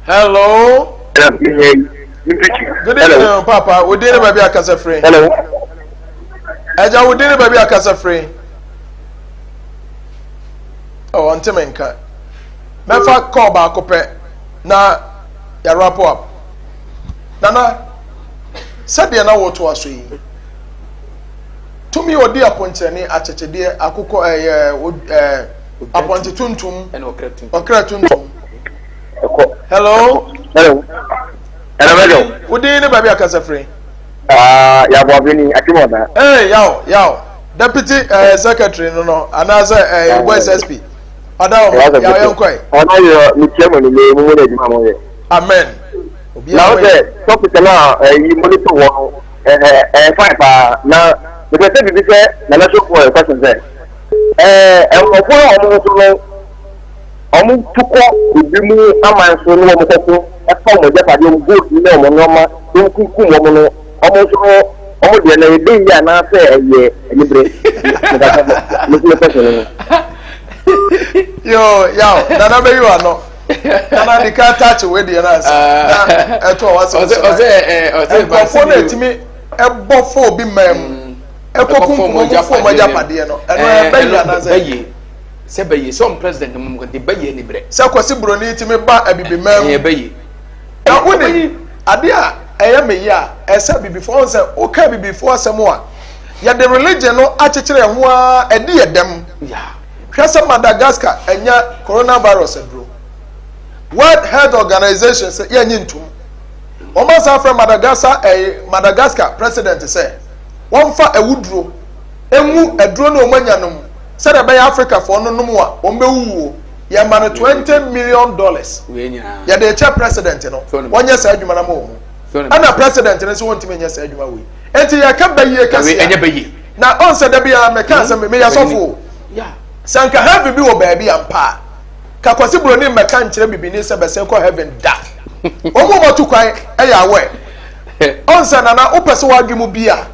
Hello. Good evening, Papa. Wo din ne baabi akasa firi. Hello. Ẹja wo din ne baabi akasa firi. Oh, ɔnte me nka. Mɛfa call baako pɛ na yɛ wrap up. Nana, sɛdeɛ na wɔtoa so yi, tumi ɔdi apɔnkyerɛne akyekyedeɛ akokɔ ɛyɛ ɛɛ apɔnkye tuntum ɔkra tuntum. Hello. Hello. Hello, hello. Wo din ne baabi akasa firi. Ah, yabo abeni atimɔda. Hey, yaw, yaw. Deputy secretary no anaasɛ boys SP. Ɔda wɔn, yaw yɛn kɔɛ. Ɔno yɛ mekyia mo anumere mu mu na adwuma mo yɛ. Amen. Na wo sɛ topic no a ɛyi mo de to hɔ no ɛɛ ɛyɛ fine paa na mepɛ sɛ biribi sɛ Nana Sofo yɛ question sɛ ɛɛ nkurɔfoɔ a wɔn nso no wɔn tu kɔ ebi mu aman so ne wɔn kɔko ɛfa wɔn agyapadeɛ wɔn gold ne wɔn nneɛma wɔn kunkum wɔn no wɔn nso no wɔn deɛ no ɛyɛ bɛ yie anaasɛ ɛyɛ anibere mepɛ sɛ mo question no. Yo yaw Nana bɛyi wa no. Nana de ka touch we deɛ na ase na ɛto a wasɛm so na nkurɔfoɔ no ɛtumi ɛbɔ fo obi mmaa mu ɛkɔ kunkum ɔmo fo ɔmo agyapadeɛ no ɛno ɛbɛyi anaasɛ bɛyie sɛ bɛyie sɛ ɔmo president mo mu de bɛyie ni brɛ sɛ Kwasi Buroni tumi ba abibi mmaa mu ɛbɛyie na wone adeɛ a ɛyɛ me yɛ a ɛsɛ abibifoɔ ɔn sɛ woka abibifoɔ asɛm a yɛde religion no akyekyere ɛho ara ɛdi yɛ dɛm. Hwɛ sɛ Madagascar anya coronavirus aduro. World Health Organization sɛ yɛnye ntom. Wɔn asan afrɛ Madagascar ɛyɛ Madagascar president sɛ wɔmfa awuduro ngu aduro no wɔn anya no mu sɛdeɛ ɛbɛyɛ Africafoɔ no nom a wɔn bɛwuwuo. Yɛma no $20 million. Yɛde kyɛ president no wɔnyɛ saa adwuma no ma wɔn. Ɛna president no nso wɔntumi nyɛ saa adwuma wei. Enti yɛka bɛyie kɛseɛ. Na ɔn sɛ da biara meka sɛ meyɛ sɔfo o. Sɛ nka heaven bi wɔ baabi ampa a, ka Kwasi Broni mmɛka nkyerɛ bibini sɛ bɛsen kɔ heaven da. Wɔn a wɔatu kwan yɛ aware. Ɔn sɛ Nana wopɛ sɛ w'adwe mu bi a,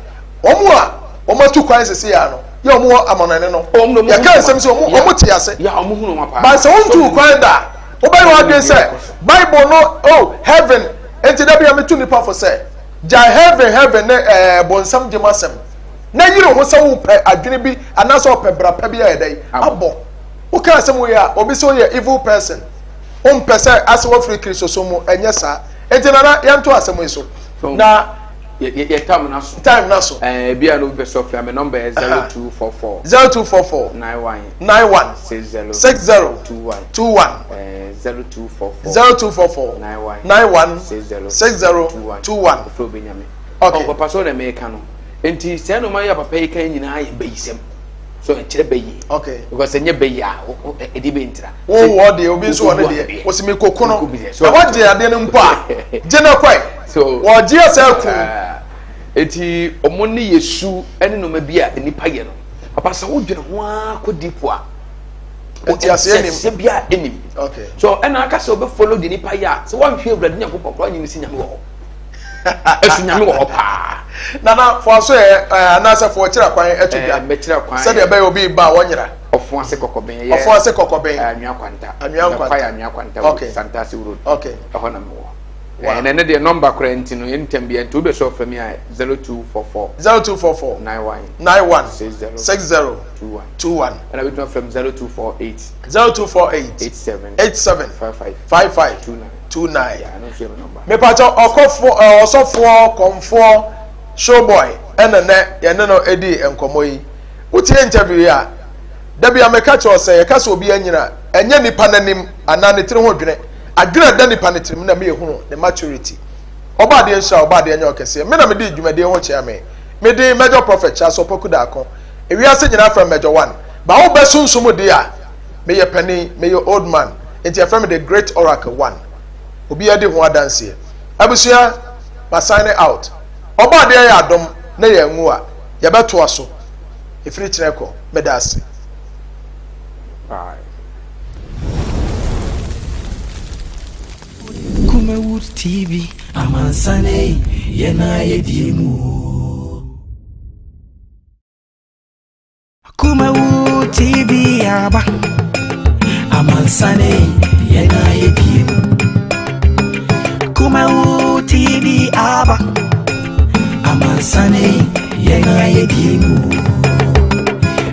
wɔn a wɔatu kwan sese ya no, yɛ wɔn wɔ amanɔne no. Yɛka nsɛm sɛ wɔn te ase. But sɛ wontuu kwan da a, wobɛyɛ w'adwene sɛ Bible no, oh, heaven. Enti da biara metu nnipa fo sɛ, gyae heaven heaven ne ɛɛ bonsam gyem asɛm. Na yere ho sɛ wopɛ adwene bi anaasɛ ɔpɛ bra pa bi ayɛ dɛn abɔ. Woka asɛm wei a, obi sɛ woyɛ evil person. Wompɛ sɛ asɛ woafiri Kristosom mu, ɛnyɛ saa. Enti Nana, yɛnto asɛm yi so. Na Yɛ time na so. Time na so. Ɛɛ bi a no bɛ sɔ fɛ mi number yɛ 0244. 0244. 91. 91. 60. 60. 21. 21. Ɛɛ 0244. 0244. 91. 91. 60. 60. 21. Ofɛ obi nyame. Okay. Ɔn papa so na mɛka no. Nti sɛ no ma yɛ papa yi kan nyinaa yɛ bɛyisɛm. So ɛkyerɛ bɛyi. Okay. Because ɛnyɛ bɛyi a ɛdi bɛ ntira. Wo wɔ deɛ obi nso wɔ ne deɛ wɔsi mi koko no na wɔgye adeɛ no mpo a gye na kɔɛ wɔgye ɛsɛ aku. Eti wɔn ne yɛ su ne nneɛma bi a nipa yɛ no papa sɛ wodwene ho ara kɔ deep a nti aseɛ nim sɛ bi a ɛnim okay so ɛna aka sɛ wobɛ follow de nipa yɛ a sɛ wɔnhwɛ Awurade Nyankopɔn koraa nyim sɛ Nyame wɔ hɔ ɛso Nyame wɔ hɔ paa. Nana fo aso yɛ ɛɛ anaasɛ fo ɔkyerɛ kwan ɛto dwa mɛkyerɛ kwan sɛdeɛ ɛbɛyɛ obi ba a wɔnyera. Ɔfo ase kɔkɔbɛn yɛ Ɔfo ase kɔkɔbɛn. Anwea Kwanta. Anwea Nkwanta. Kwae Anwea Kwanta okay. Santase Road. Okay. Ɛhɔ na mewɔ. Wow. Ɛnɛ ne deɛ nɔmba koraa nti no yɛn ntɛm bi nti wobɛ sɛ ɔfrɛ mi a 0244 0244 91 91 60 60 21 21. Ɛna bɛtumi afrɛ m 0248 0248 87 87 55 55 29. 29. Yeah, ɛno nso yɛ me nɔmba. Mepatɔ ɔkɔfoɔ ɛ ɔsɔfoɔ kɔmfoɔ showboy ɛna nɛ yɛne no edi nkɔmɔ yi. Wotie interview yi a, dabi a meka kyerɛ sɛ yɛka sɛ obi anyina ɛnyɛ nipa n'anim anaa ne tiri ho dwene. Adwene a ɛda nipa ne tirim na meyɛ hunu ne maturity. Ɔba adeɛ nhyira, ɔba adeɛ nyɛ ɔkɛseɛ. Me na medi dwumadie ho kyea me. Me din Major Prophet Charles Opoku Daako. Ewiase nyinaa frɛ me Major One. Ba wo bɛ sunsum deɛ a, meyɛ panin, meyɛ old man. Nti yɛfrɛ me the Great Oracle One. Obiara di ho adanseɛ. Abusua, ma sign out. Ɔba adeɛ yɛ adom na yɛanwu a, yɛbɛtoa so. Ɛfiri kyerɛ kɔ. Meda ase. Bye. Kumawood TV, amansane, yɛn a yɛdie mu. Kumawood TV aba, amansane, yɛn a yɛdie mu. Kumawood TV aba, amansane, yɛn a yɛdie mu.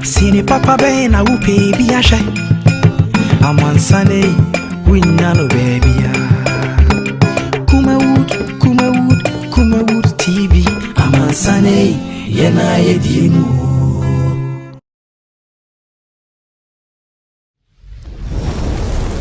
Sini papa bɛn na wopɛ bi ahwɛ, amansane, wonya no baabia. Kumawood, Kumawood, Kumawood TV, amansane, yɛn a yɛdie mu.